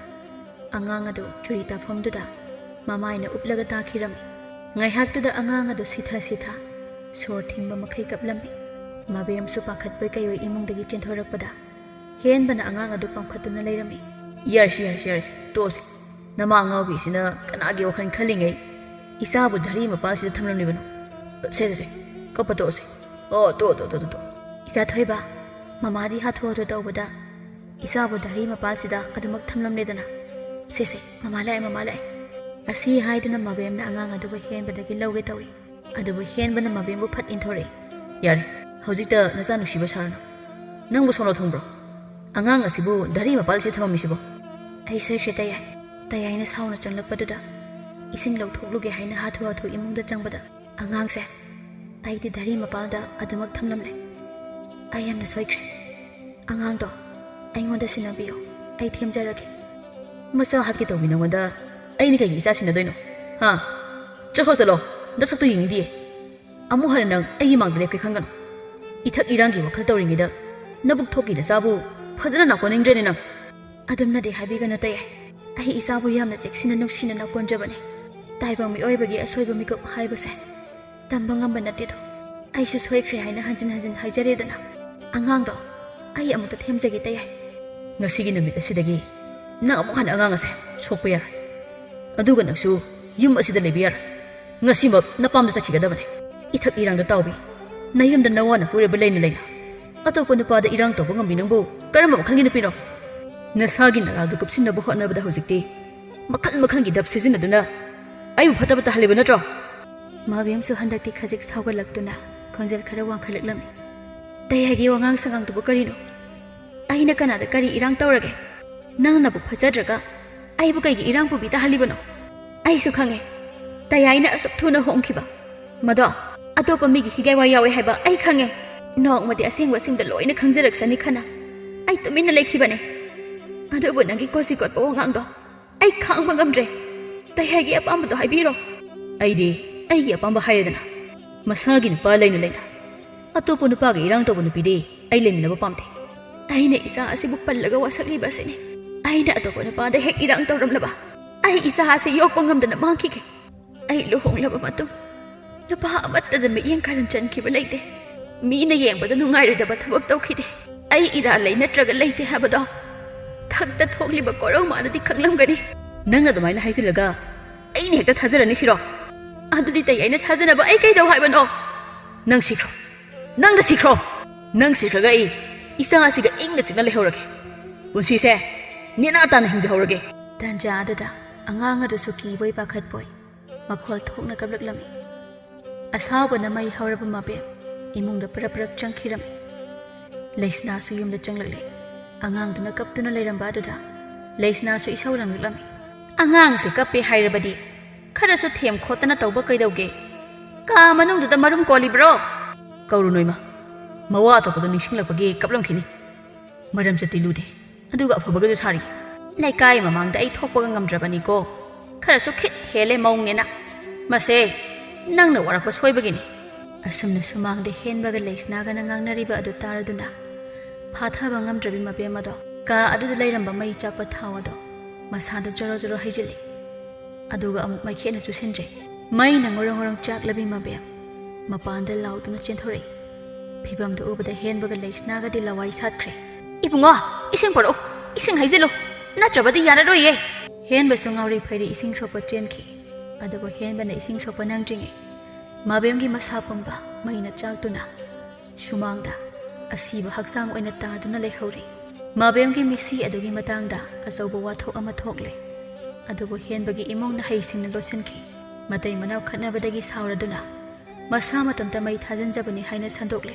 ꯑꯉꯥꯡ ꯑꯗꯨ ꯆꯨꯔꯤ ꯇꯥꯐꯝꯗꯨꯗ ꯃꯃꯥꯏꯅ ꯎꯞꯂꯒ ꯇꯥꯈꯤꯔꯝꯃꯤ꯫ ꯉꯥꯏꯍꯥꯛꯇꯨꯗ ꯑꯉꯥꯡ ꯑꯗꯨ ꯁꯤꯊ ꯁꯤꯊ ꯁꯣꯔ ꯊꯤꯡꯕ ꯃꯈꯩ ꯀꯞꯂꯝꯃꯤ꯫ ꯃꯕꯦꯝꯁꯨ ꯄꯥꯈꯠꯄꯣꯏ ꯀꯩꯑꯣꯏ ꯏꯃꯨꯡꯗꯒꯤ ꯆꯦꯟꯊꯣꯔꯛꯄꯗ, ꯍꯦꯟꯕꯅ ꯑꯉꯥꯡ ꯑꯗꯨ ꯄꯝꯈꯠꯇꯨꯅ ꯂꯩꯔꯝꯃꯤ꯫ "ꯌꯥꯔꯁꯤ, ꯌꯥꯔꯁꯤ, ꯌꯥꯔꯁꯤ, ꯇꯣꯛꯑꯁꯤ꯫ ꯅꯃꯥ ꯑꯉꯥꯎꯕꯤꯁꯤꯅ ꯀꯅꯥꯒꯤ ꯋꯥꯈꯜ ꯈꯜꯂꯤꯉꯩ ꯏꯆꯥꯕꯨ ꯙꯔꯤ ꯃꯄꯥꯜꯁꯤꯗ ꯊꯝꯂꯝꯂꯤꯕꯅꯣ? ꯁꯦ, ꯁꯦ, ꯁꯦ, ꯀꯞꯄ ꯇꯣꯛꯑꯁꯤ꯫ ꯑꯣ, ꯇꯣꯛꯑꯣ, ꯇꯣꯛꯑꯣ, ꯇꯣꯛꯑꯣ, ꯇꯣꯛꯑꯣ꯫" ꯏꯆꯥ ꯊꯣꯏꯕ, ꯃꯃꯥꯗꯤ ꯍꯥꯊꯨ ꯍꯥꯊꯨ ꯇꯧꯕꯗ ꯏꯆꯥꯕꯨ ꯙꯔꯤ ꯃꯄꯥꯜꯁꯤꯗ ꯑꯗꯨꯃꯛ ꯊꯝꯂꯝꯂꯦꯗꯅ꯫ "ꯁꯦ, ꯁꯦ, ꯃꯃꯥ ꯂꯥꯛꯑꯦ, ꯃꯃꯥ ꯂꯥꯛꯑꯦ꯫" ꯑꯁꯤ ꯍꯥꯏꯗꯨꯅ ꯃꯕꯦꯝꯅ ꯑꯉꯥꯡ ꯑꯗꯨꯕꯨ ꯍꯦꯟꯕꯗꯒꯤ ꯂꯧꯒꯦ ꯇꯧꯏ꯫ ꯑꯗꯨꯕꯨ ꯍꯦꯟꯕꯅ ꯃꯕꯦꯝꯕꯨ ꯐꯠ ꯏꯟꯊꯣꯔꯛꯏ꯫ "ꯌꯥꯔꯦ, ꯍꯧꯖꯤꯛꯇ ꯅꯆꯥ ꯅꯨꯡꯁꯤꯕ ꯁꯥꯔꯅꯨ꯫ ꯅꯪꯕꯨ ꯁꯣꯅꯣ ꯊꯨꯡꯕ꯭ꯔꯣ? ꯑꯉꯥꯡ ꯑꯁꯤꯕꯨ ꯙꯔꯤ ꯃꯄꯥꯜꯁꯤꯗ ꯊꯝꯃꯝꯃꯤꯁꯤꯕꯣ?" "ꯑꯩ ꯁꯣꯏꯈ꯭ꯔꯦ ꯇꯌꯥꯏ꯫ ꯇꯌꯥꯏꯅ ꯁꯥꯎꯅ ꯆꯪꯂꯛꯄꯗꯨꯗ ꯏꯁꯤꯡ ꯂꯧꯊꯣꯛꯂꯨꯒꯦ ꯍꯥꯏꯅ ꯍꯥꯊꯨ ꯍꯥꯊꯨ ꯏꯃꯨꯡꯗ ꯆꯪꯕꯗ, "ꯑꯉꯥꯡꯁꯦ ꯑꯩꯗꯤ ꯙꯔꯤ ꯃꯄꯥꯜꯗ ꯑꯗꯨꯃꯛ ꯊꯝꯂꯝꯂꯦ꯫ ꯑꯩ ꯌꯥꯝꯅ ꯁꯣꯏꯈ꯭ꯔꯦ꯫ ꯑꯉꯥꯡꯗꯣ ꯑꯩꯉꯣꯟꯗ ꯁꯤꯟꯅꯕꯤꯌꯣ, ꯑꯩ ꯊꯦꯝꯖꯔꯒꯦ꯫" "ꯃꯆꯥ ꯍꯥꯠꯀꯦ ꯇꯧꯕꯤ ꯅꯉꯣꯟꯗ ꯑꯩꯅ ꯀꯩꯒꯤ ꯏꯆꯥ ꯁꯤꯟꯅꯗꯣꯏꯅꯣ? ꯍꯥ? ꯆꯠꯈ꯭ꯔꯣ ꯆꯠꯂꯣ, ꯅꯁꯛꯇꯣ ꯌꯦꯡꯅꯤꯡꯗꯤꯌꯦ꯫ ꯑꯃꯨꯛ ꯍꯟꯅ ꯅꯪ ꯑꯩꯒꯤ ꯃꯥꯡꯗ ꯂꯦꯞꯀꯦ ꯈꯟꯒꯅꯨ꯫ ꯏꯊꯛ ꯏꯔꯥꯡꯒꯤ ꯋꯥꯈꯜ ꯇꯧꯔꯤꯉꯩꯗ ꯅꯕꯨꯛ ꯊꯣꯛꯀꯤ ꯅꯆꯥꯕꯨ ꯐꯖꯅ ꯅꯥꯀꯣꯟꯅꯤꯡꯗ꯭ꯔꯦꯅꯦ ꯅꯪ꯫" "ꯑꯗꯨꯝꯅꯗꯤ ꯍꯥꯏꯕꯤꯒꯅꯨ ꯇꯌꯥꯏ꯫ ꯑꯩ ꯏꯆꯥꯕꯨ ꯌꯥꯝꯅ ꯆꯦꯛꯁꯤꯟꯅ ꯅꯨꯡꯁꯤꯅ ꯅꯥꯀꯣꯟꯖꯕꯅꯤ꯫ ꯇꯥꯏꯕꯪ ꯃꯤꯑꯣꯏꯕꯒꯤ ꯑꯁꯣꯏꯕ ꯃꯤꯀꯨꯞ ꯍꯥꯏꯕꯁꯦ ꯇꯝꯕ ꯉꯝꯕ ꯅꯠꯇꯦꯗꯣ꯫ ꯑꯩꯁꯨ ꯁꯣꯏꯈ꯭ꯔꯦ ꯍꯥꯏꯅ ꯍꯟꯖꯤꯟ ꯍꯟꯖꯤꯟ ꯍꯥꯏꯖꯔꯦꯗꯅ꯫ ꯑꯉꯥꯡꯗꯣ ꯑꯩ ꯑꯃꯨꯛꯇ ꯊꯦꯝꯖꯒꯦ ꯇꯌꯥꯏ꯫" "ꯉꯁꯤꯒꯤ ꯅꯨꯃꯤꯠ ꯑꯁꯤꯗꯒꯤ ꯅꯪ ꯑꯃꯨꯛ ꯍꯟꯅ ꯑꯉꯥꯡ ꯑꯁꯦ ꯁꯣꯛꯄ ꯌꯥꯔꯣꯏ꯫ ꯑꯗꯨꯒ ꯅꯪꯁꯨ ꯌꯨꯝ ꯑꯁꯤꯗ ꯂꯩꯕ ꯌꯥꯔꯣꯏ꯫ ꯉꯁꯤꯃꯛ ꯅꯄꯥꯝꯗ ꯆꯠꯈꯤꯒꯗꯕꯅꯤ꯫ ꯏꯊꯛ ꯏꯔꯥꯡꯗ ꯇꯥꯎꯕꯤ, ꯅꯌꯨꯝꯗ ꯅꯋꯥ ꯅꯄꯨꯔꯣꯏꯕ ꯂꯩꯅ ꯂꯩꯅ ꯑꯇꯣꯞꯄ ꯅꯨꯄꯥꯗ ꯏꯔꯥꯡ ꯇꯧꯕ ꯉꯝꯕꯤ ꯅꯪꯕꯨ ꯀꯔꯝꯕ ꯃꯈꯜꯒꯤ ꯅꯨꯄꯤꯅꯣ? ꯅꯁꯥꯒꯤ ꯅꯔꯥꯜꯗꯨ ꯀꯨꯞꯁꯤꯟꯅꯕ ꯍꯣꯠꯅꯕꯗ ꯍꯧꯖꯤꯛꯇꯤ ꯃꯈꯜ ꯃꯈꯜꯒꯤ ꯗꯞ ꯁꯤꯖꯤꯟꯅꯗꯨꯅ ꯑꯩꯕꯨ ꯐꯠꯇꯕ ꯇꯥꯍꯜꯂꯤꯕ ꯅꯠꯇ꯭ꯔꯣ?" ꯃꯥꯕꯦꯝꯁꯨ ꯍꯟꯗꯛꯇꯤ ꯈꯖꯤꯛ ꯁꯥꯎꯒꯠꯂꯛꯇꯨꯅ ꯈꯣꯟꯖꯦꯜ ꯈꯔ ꯋꯥꯡꯈꯠꯂꯛꯂꯝꯃꯤ꯫ "ꯇꯌꯥꯏꯒꯤ ꯋꯥꯉꯥꯡ ꯁꯉꯥꯡꯗꯨꯕꯨ ꯀꯔꯤꯅꯣ? ꯑꯩꯅ ꯀꯅꯥꯗ ꯀꯔꯤ ꯏꯔꯥꯡ ꯇꯧꯔꯒꯦ? ꯅꯪꯅꯕꯨ ꯐꯖꯗ꯭ꯔꯒ ꯑꯩꯕꯨ ꯀꯩꯒꯤ ꯏꯔꯥꯡ ꯄꯨꯕꯤ ꯇꯥꯍꯜꯂꯤꯕꯅꯣ? ꯑꯩꯁꯨ ꯈꯪꯉꯦ, ꯇꯌꯥꯏꯅ ꯑꯁꯨꯛ ꯊꯨꯅ ꯍꯣꯡꯈꯤꯕ꯫ ꯃꯗꯣ ꯑꯇꯣꯞꯄ ꯃꯤꯒꯤ ꯍꯤꯒꯥꯏ ꯋꯥ ꯌꯥꯎꯋꯦ ꯍꯥꯏꯕ ꯑꯩ ꯈꯪꯉꯦ꯫ ꯅꯣꯡꯃꯗꯤ ꯑꯁꯦꯡꯕꯁꯤꯡꯗ ꯂꯣꯏꯅ ꯈꯪꯖꯔꯛꯁꯅꯤ ꯈꯟꯅ ꯑꯩ ꯇꯨꯃꯤꯟꯅ ꯂꯩꯈꯤꯕꯅꯦ꯫ ꯑꯗꯨꯕꯨ ꯅꯪꯒꯤ ꯀꯣꯆꯤ ꯀꯣꯠꯄ ꯋꯥꯉꯥꯡꯗꯣ ꯑꯩ ꯈꯥꯡꯕ ꯉꯝꯗ꯭ꯔꯦ꯫ ꯇꯌꯥꯏꯒꯤ ꯑꯄꯥꯝꯕꯗꯣ ꯍꯥꯏꯕꯤꯔꯣ꯫" "ꯑꯩꯗꯤ ꯑꯩꯒꯤ ꯑꯄꯥꯝꯕ ꯍꯥꯏꯔꯦꯗꯅ꯫ ꯃꯁꯥꯒꯤ ꯅꯨꯄꯥ ꯂꯩꯅ ꯂꯩꯅ ꯑꯇꯣꯞꯄ ꯅꯨꯄꯥꯒ ꯏꯔꯥꯡ ꯇꯧꯕ ꯅꯨꯄꯤꯗꯤ ꯑꯩ ꯂꯩꯃꯤꯟꯅꯕ ꯄꯥꯝꯗꯦ꯫" "ꯑꯩꯅ ꯏꯆꯥ ꯑꯁꯤꯕꯨ ꯄꯜꯂꯒ ꯋꯥꯁꯛꯂꯤꯕ ꯑꯁꯤꯅꯤ꯫ ꯑꯩꯅ ꯑꯇꯣꯞꯄ ꯅꯨꯄꯥꯗ ꯍꯦꯛ ꯏꯔꯥꯡ ꯇꯧꯔꯝꯂꯕ ꯑꯩ ꯏꯆꯥ ꯑꯁꯤ ꯌꯣꯛꯄ ꯉꯝꯗꯅ ꯃꯥꯡꯈꯤꯒꯦ꯫ ꯑꯩ ꯂꯨꯍꯣꯡꯂꯕ ꯃꯇꯨꯡ ꯅꯨꯄꯥ ꯑꯃꯠꯇꯗ ꯃꯤꯠꯌꯦꯡ ꯈꯔꯟ ꯆꯟꯈꯤꯕ ꯂꯩꯇꯦ꯫ ꯃꯤꯅ ꯌꯦꯡꯕꯗ ꯅꯨꯡꯉꯥꯏꯔꯣꯏꯗꯕ ꯊꯕꯛ ꯇꯧꯈꯤꯗꯦ꯫ ꯑꯩ ꯏꯔꯥꯜ ꯂꯩ ꯅꯠꯇ꯭ꯔꯒ ꯂꯩꯇꯦ ꯍꯥꯏꯕꯗꯣ ꯊꯛꯇ ꯊꯣꯛꯂꯤꯕ ꯀꯣꯔꯧꯃꯥꯅꯗꯤ ꯈꯪꯂꯝꯒꯅꯤ꯫" "ꯅꯪ ꯑꯗꯨꯃꯥꯏꯅ ꯍꯥꯏꯖꯤꯜꯂꯒ ꯑꯩꯅ ꯍꯦꯛꯇ ꯊꯥꯖꯔꯅꯤ ꯁꯤꯔꯣ? ꯑꯗꯨꯗꯤ ꯇꯌꯥꯏꯅ ꯊꯥꯖꯅꯕ ꯑꯩ ꯀꯩꯗꯧ ꯍꯥꯏꯕꯅꯣ?" "ꯅꯪ ꯁꯤꯈ꯭ꯔꯣ, ꯅꯪꯅ ꯁꯤꯈ꯭ꯔꯣ꯫ ꯅꯪ ꯁꯤꯈ꯭ꯔꯒ ꯑꯩ ꯏꯆꯥ ꯑꯁꯤꯒ ꯏꯪꯅ ꯆꯤꯛꯅ ꯂꯩꯍꯧꯔꯒꯦ꯫ ꯄꯨꯟꯁꯤꯁꯦ ꯅꯦꯅꯥ ꯇꯥꯅ ꯍꯤꯡꯖꯍꯧꯔꯒꯦ꯫" ꯇꯥꯟꯖꯥ ꯑꯗꯨꯗ ꯑꯉꯥꯡ ꯑꯗꯨꯁꯨ ꯀꯤꯕꯣꯏ ꯄꯥꯈꯠꯄꯣꯏ ꯃꯈꯣꯜ ꯊꯣꯛꯅ ꯀꯞꯂꯛꯂꯝꯃꯤ꯫ ꯑꯁꯥꯎꯕꯅ ꯃꯩ ꯍꯧꯔꯕ ꯃꯕꯦꯝ ꯏꯃꯨꯡꯗ ꯄꯔꯞ ꯄꯔꯞ ꯆꯪꯈꯤꯔꯝꯃꯤ꯫ ꯂꯩꯁꯅꯥꯁꯨ ꯌꯨꯝꯗ ꯆꯪꯂꯛꯂꯦ꯫ ꯑꯉꯥꯡꯗꯨꯅ ꯀꯞꯇꯨꯅ ꯂꯩꯔꯝꯕ ꯑꯗꯨꯗ ꯂꯩꯁꯅꯥꯁꯨ ꯏꯁꯧ ꯂꯥꯡꯂꯛꯂꯝꯃꯤ꯫ ꯑꯉꯥꯡꯁꯦ ꯀꯞꯄꯦ ꯍꯥꯏꯔꯕꯗꯤ ꯈꯔꯁꯨ ꯊꯦꯝ ꯈꯣꯠꯇꯅ ꯇꯧꯕ ꯀꯩꯗꯧꯒꯦ? ꯀꯥ ꯃꯅꯨꯡꯗꯨꯗ ꯃꯔꯨꯝ ꯀꯣꯜꯂꯤꯕ꯭ꯔꯣ? ꯀꯧꯔꯨꯅꯨ ꯏꯃꯥ꯫ ꯃꯋꯥ ꯑꯇꯣꯞꯄꯗꯣ ꯅꯤꯡꯁꯤꯡꯂꯛꯄꯒꯤ ꯀꯞꯂꯝꯈꯤꯅꯤ꯫ ꯃꯔꯝ ꯆꯠꯇꯤ ꯂꯨꯗꯦ꯫ ꯑꯗꯨꯒ ꯑꯐꯕꯒꯁꯨ ꯁꯥꯔꯤ꯫ ꯂꯩꯀꯥꯏ ꯃꯃꯥꯡꯗ ꯑꯩ ꯊꯣꯛꯄꯒ ꯉꯝꯗ꯭ꯔꯕꯅꯤꯀꯣ꯫ ꯈꯔꯁꯨ ꯈꯤꯠ ꯍꯦꯜꯂꯦ ꯃꯧꯅꯦꯅ꯫ ꯃꯁꯦ ꯅꯪꯅ ꯋꯥꯔꯛꯄ ꯁꯣꯏꯕꯒꯤꯅꯤ꯫ ꯑꯁꯨꯝꯅ ꯁꯨꯃꯥꯡꯗ ꯍꯦꯟꯕꯒ ꯂꯩꯁꯅꯥꯒꯅ ꯉꯥꯡꯅꯔꯤꯕ ꯑꯗꯨ ꯇꯥꯔꯗꯨꯅ ꯐꯥꯊꯕ ꯉꯝꯗ꯭ꯔꯕꯤ ꯃꯕꯦꯝ ꯑꯗꯣ ꯀꯥ ꯑꯗꯨꯗ ꯂꯩꯔꯝꯕ ꯃꯩ ꯆꯥꯛꯄ ꯊꯥꯎ ꯑꯗꯣ ꯃꯁꯥꯗ ꯖꯣꯔꯣ ꯖꯣꯔꯣ ꯍꯩꯖꯤꯜꯂꯤ꯫ ꯑꯗꯨꯒ ꯑꯃꯨꯛ ꯃꯩꯈꯦꯠꯅ ꯆꯨꯁꯤꯟꯖꯩ꯫ ꯃꯩꯅ ꯉꯣꯔꯣꯡ ꯉꯣꯔꯣꯡ ꯆꯥꯛꯂꯕꯤ ꯃꯕꯦꯝ ꯃꯄꯥꯟꯗ ꯂꯥꯎꯗꯨꯅ ꯆꯦꯟꯊꯣꯔꯛꯏ꯫ ꯐꯤꯕꯝꯗꯨ ꯎꯕꯗ ꯍꯦꯟꯕꯒ ꯂꯩꯁꯅꯥꯒꯗꯤ ꯂꯋꯥꯏ ꯁꯥꯠꯈ꯭ꯔꯦ꯫ "ꯏꯕꯨꯡꯉꯣ, ꯏꯁꯤꯡ ꯄꯨꯔꯛꯎ, ꯏꯁꯤꯡ ꯍꯩꯖꯤꯜꯂꯨ, ꯅꯠꯇ꯭ꯔꯕꯗꯤ ꯌꯥꯔꯔꯣꯏꯌꯦ!" ꯍꯦꯟꯕꯁꯨ ꯉꯥꯎꯔꯤ ꯐꯩꯔꯤ ꯏꯁꯤꯡ ꯁꯣꯛꯄ ꯆꯦꯟꯈꯤ꯫ ꯑꯗꯨꯕꯨ ꯍꯦꯟꯕꯅ ꯏꯁꯤꯡ ꯁꯣꯛꯄ ꯅꯪꯗ꯭ꯔꯤꯉꯩ ꯃꯕꯦꯝꯒꯤ ꯃꯁꯥ ꯄꯨꯝꯕ ꯃꯩꯅ ꯆꯥꯛꯇꯨꯅ ꯁꯨꯃꯥꯡꯗ ꯑꯁꯤꯕ ꯍꯛꯆꯥꯡ ꯑꯣꯏꯅ ꯇꯥꯗꯨꯅ ꯂꯩꯍꯧꯔꯤ꯫ ꯃꯕꯦꯝꯒꯤ ꯃꯤꯠꯁꯤ ꯑꯗꯨꯒꯤ ꯃꯇꯥꯡꯗ ꯑꯆꯧꯕ ꯋꯥꯊꯣꯛ ꯑꯃ ꯊꯣꯛꯂꯦ꯫ ꯑꯗꯨꯕꯨ ꯍꯦꯟꯕꯒꯤ ꯏꯃꯨꯡꯅ ꯍꯩꯁꯤꯡꯅ ꯂꯣꯠꯁꯤꯟꯈꯤ꯫ ꯃꯇꯩ ꯃꯅꯥꯎ ꯈꯠꯅꯕꯗꯒꯤ ꯁꯥꯎꯔꯗꯨꯅ ꯃꯁꯥ ꯃꯇꯣꯝꯇ ꯃꯩ ꯊꯥꯖꯤꯟꯖꯕꯅꯤ ꯍꯥꯏꯅ ꯁꯟꯗꯣꯛꯂꯦ꯫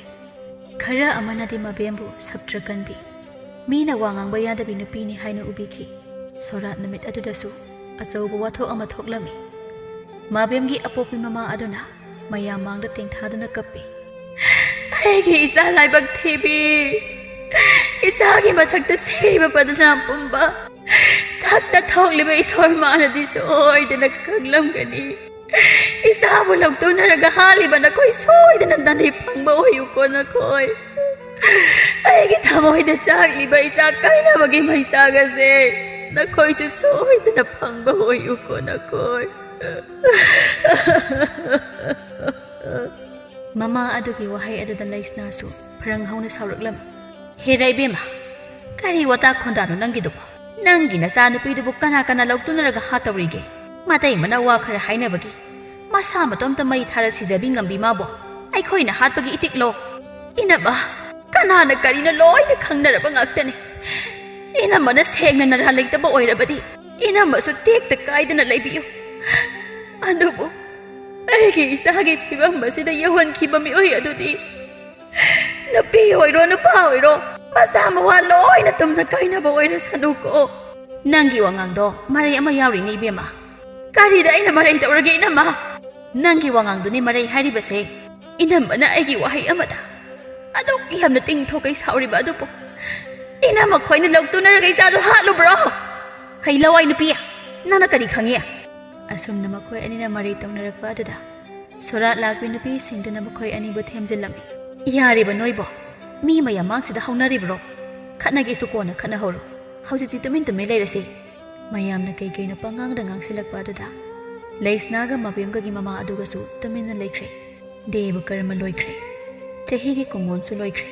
ꯈꯔ ꯑꯃꯅꯗꯤ ꯃꯕꯦꯝꯕꯨ ꯁꯞꯇ꯭ꯔ ꯀꯟꯕꯤ, ꯃꯤꯅ ꯋꯥ ꯉꯥꯡꯕ ꯌꯥꯗꯕꯤ ꯅꯨꯄꯤꯅꯤ ꯍꯥꯏꯅ ꯎꯕꯤꯈꯤ꯫ ꯁꯣꯔꯥꯠ ꯅꯨꯃꯤꯠ ꯑꯗꯨꯗꯁꯨ ꯑꯆꯧꯕ ꯋꯥꯊꯣꯛ ꯑꯃ ꯊꯣꯛꯂꯝꯃꯤ꯫ ꯃꯕꯦꯝꯒꯤ ꯑꯄꯣꯛꯄꯤ ꯃꯃꯥ ꯑꯗꯨꯅ ꯃꯌꯥꯝ ꯃꯥꯡꯗ ꯇꯦꯡꯊꯥꯗꯨꯅ ꯀꯞꯄꯤ꯫ "ꯑꯩꯒꯤ ꯏꯆꯥ ꯂꯥꯏꯕꯛ ꯊꯤꯕꯤ, ꯏꯆꯥꯒꯤ ꯃꯊꯛꯇ ꯁꯤꯔꯤꯕ ꯄꯗꯅꯥ ꯄꯨꯝꯕ, ꯊꯛꯇ ꯊꯣꯛꯂꯤꯕ ꯏꯁꯣꯔ ꯃꯥꯅꯗꯤ ꯁꯣꯏꯗꯅ ꯈꯪꯂꯝꯒꯅꯤ꯫ ꯏꯆꯥꯕꯨ ꯂꯧꯇꯨꯅꯔꯒ ꯍꯥꯠꯂꯤꯕ ꯅꯈꯣꯏ ꯁꯣꯏꯗꯅ ꯅꯊꯤ ꯐꯪꯕ ꯑꯣꯏꯌꯨꯀꯣ ꯅꯈꯣꯏ꯫ ꯑꯩꯒꯤ ꯊꯃꯣꯏꯗ ꯆꯥꯛꯂꯤꯕ ꯏꯆꯥ ꯀꯥꯏꯅꯕꯒꯤ ꯃꯩꯆꯥꯛ ꯑꯁꯦ ꯅꯈꯣꯏꯁꯨ ꯁꯣꯏꯗꯅ ꯐꯪꯕ ꯑꯣꯏꯌꯨꯀꯣ ꯅꯈꯣꯏ꯫" ꯃꯃꯥ ꯑꯗꯨꯒꯤ ꯋꯥꯍꯩ ꯑꯗꯨꯗ ꯂꯩꯁꯅꯥꯁꯨ ꯐꯔꯪ ꯍꯧꯅ ꯁꯥꯎꯔꯛꯂꯝꯃꯤ꯫ "ꯍꯦꯔꯥ ꯏꯕꯦꯝꯃ, ꯀꯔꯤ ꯋꯥꯇꯥ ꯈꯣꯟꯗꯥꯅꯣ ꯅꯪꯒꯤꯗꯨꯕꯣ? ꯅꯪꯒꯤ ꯅꯆꯥꯅꯨꯄꯤꯗꯨꯕꯨ ꯀꯅꯥ ꯀꯅꯥ ꯂꯧꯇꯨꯅꯔꯒ ꯍꯥꯠꯇꯧꯔꯤꯒꯦ? ꯃꯇꯩ ꯃꯅꯥꯎ ꯋꯥ ꯈꯔ ꯍꯥꯏꯅꯕꯒꯤ ꯃꯁꯥ ꯃꯇꯣꯝꯇ ꯃꯩ ꯊꯥꯔ ꯁꯤꯖꯕꯤ ꯉꯝꯕꯤ ꯃꯥꯕꯨ ꯑꯩꯈꯣꯏꯅ ꯍꯥꯠꯄꯒꯤ ꯏꯇꯤꯛꯂꯣ? ꯏꯅꯝꯃ, ꯀꯅꯥꯅ ꯀꯔꯤꯅꯣ ꯂꯣꯏꯅ ꯈꯪꯅꯔꯕ ꯉꯥꯛꯇꯅꯤ꯫ ꯏꯅꯝꯃꯅ ꯁꯦꯡꯅ ꯅꯔꯥ ꯂꯩꯇꯕ ꯑꯣꯏꯔꯕꯗꯤ ꯏꯅꯝꯃꯁꯨ ꯇꯦꯛꯇ ꯀꯥꯏꯗꯅ ꯂꯩꯕꯤꯌꯨ꯫ ꯑꯗꯨꯕꯨ ꯑꯩꯒꯤ ꯏꯆꯥꯒꯤ ꯐꯤꯕꯝ ꯑꯁꯤꯗ ꯌꯧꯍꯟꯈꯤꯕ ꯃꯤꯑꯣꯏ ꯑꯗꯨꯗꯤ ꯅꯨꯄꯤ ꯑꯣꯏꯔꯣ ꯅꯨꯄꯥ ꯑꯣꯏꯔꯣ ꯃꯆꯥ ꯃꯋꯥ ꯂꯣꯏꯅ ꯇꯨꯝꯅ ꯀꯥꯏꯅꯕ ꯑꯣꯏꯔꯁꯅꯨꯀꯣ꯫ ꯅꯪꯒꯤ ꯋꯥꯉꯥꯡꯗꯣ ꯃꯔꯩ ꯑꯃ ꯌꯥꯎꯔꯤꯅꯦ, ꯏꯕꯦꯝꯃ꯫ ꯀꯔꯤꯗ ꯑꯩꯅ ꯃꯔꯩ ꯇꯧꯔꯒꯦ, ꯏꯅꯝꯃ? ꯅꯪꯒꯤ ꯋꯥꯉꯥꯡꯗꯨꯅꯤ ꯃꯔꯩ ꯍꯥꯏꯔꯤꯕꯁꯦ꯫ ꯏꯅꯝꯃꯅ ꯑꯩꯒꯤ ꯋꯥꯍꯩ ꯑꯃꯗ ꯑꯗꯨꯛ ꯌꯥꯝꯅ ꯇꯤꯡ ꯊꯣꯛꯀꯩ ꯁꯥꯎꯔꯤꯕ ꯑꯗꯨꯕꯨ, ꯏꯅꯝꯃ ꯈꯣꯏꯅ ꯂꯧ ꯇꯨꯅꯔꯒ ꯏꯆꯥꯗꯣ ꯍꯥꯠꯂꯨꯕ꯭ꯔꯣ? ꯍꯩ ꯂꯋꯥꯏ ꯅꯨꯄꯤ, ꯅꯪꯅ ꯀꯔꯤ ꯈꯪꯉꯤ? ꯑꯁꯨꯝꯅ ꯃꯈꯣꯏ ꯑꯅꯤꯅ ꯃꯔꯩ ꯇꯧꯅꯔꯛꯄ ꯑꯗꯨꯗ ꯁꯣꯔꯥꯠ ꯂꯥꯛꯄꯤ ꯅꯨꯄꯤꯁꯤꯡꯗꯨꯅ ꯃꯈꯣꯏ ꯑꯅꯤꯕꯨ ꯊꯦꯝꯖꯤꯜꯂꯝꯃꯤ꯫ "ꯌꯥꯔꯤꯕ ꯅꯣꯏꯕꯣ? ꯃꯤ ꯃꯌꯥꯝ ꯃꯥꯡꯁꯤꯗ ꯍꯧꯅꯔꯤꯕ꯭ꯔꯣ? ꯈꯠꯅꯒꯦꯁꯨ ꯀꯣꯟꯅ ꯈꯠꯅꯍꯧꯔꯣ꯫ ꯍꯧꯖꯤꯛꯇꯤ ꯇꯨꯃꯤꯟ ꯇꯨꯃꯤꯟ ꯂꯩꯔꯁꯤ꯫" ꯃꯌꯥꯝꯅ ꯀꯩ ꯀꯩꯅꯣ ꯄꯉꯥꯡꯗ ꯉꯥꯡꯁꯤꯜꯂꯛꯄ ꯑꯗꯨꯗ ꯂꯩꯁꯅꯥꯒ ꯃꯕꯦꯝꯒꯒꯤ ꯃꯃꯥ ꯑꯗꯨꯒꯁꯨ ꯇꯨꯃꯤꯟꯅ ꯂꯩꯈ꯭ꯔꯦ꯫ ꯗꯦꯕ ꯀꯔꯃ ꯂꯣꯏꯈ꯭ꯔꯦ꯫ ꯆꯍꯤꯒꯤ ꯀꯨꯝꯑꯣꯟꯁꯨ ꯂꯣꯏꯈ꯭ꯔꯦ꯫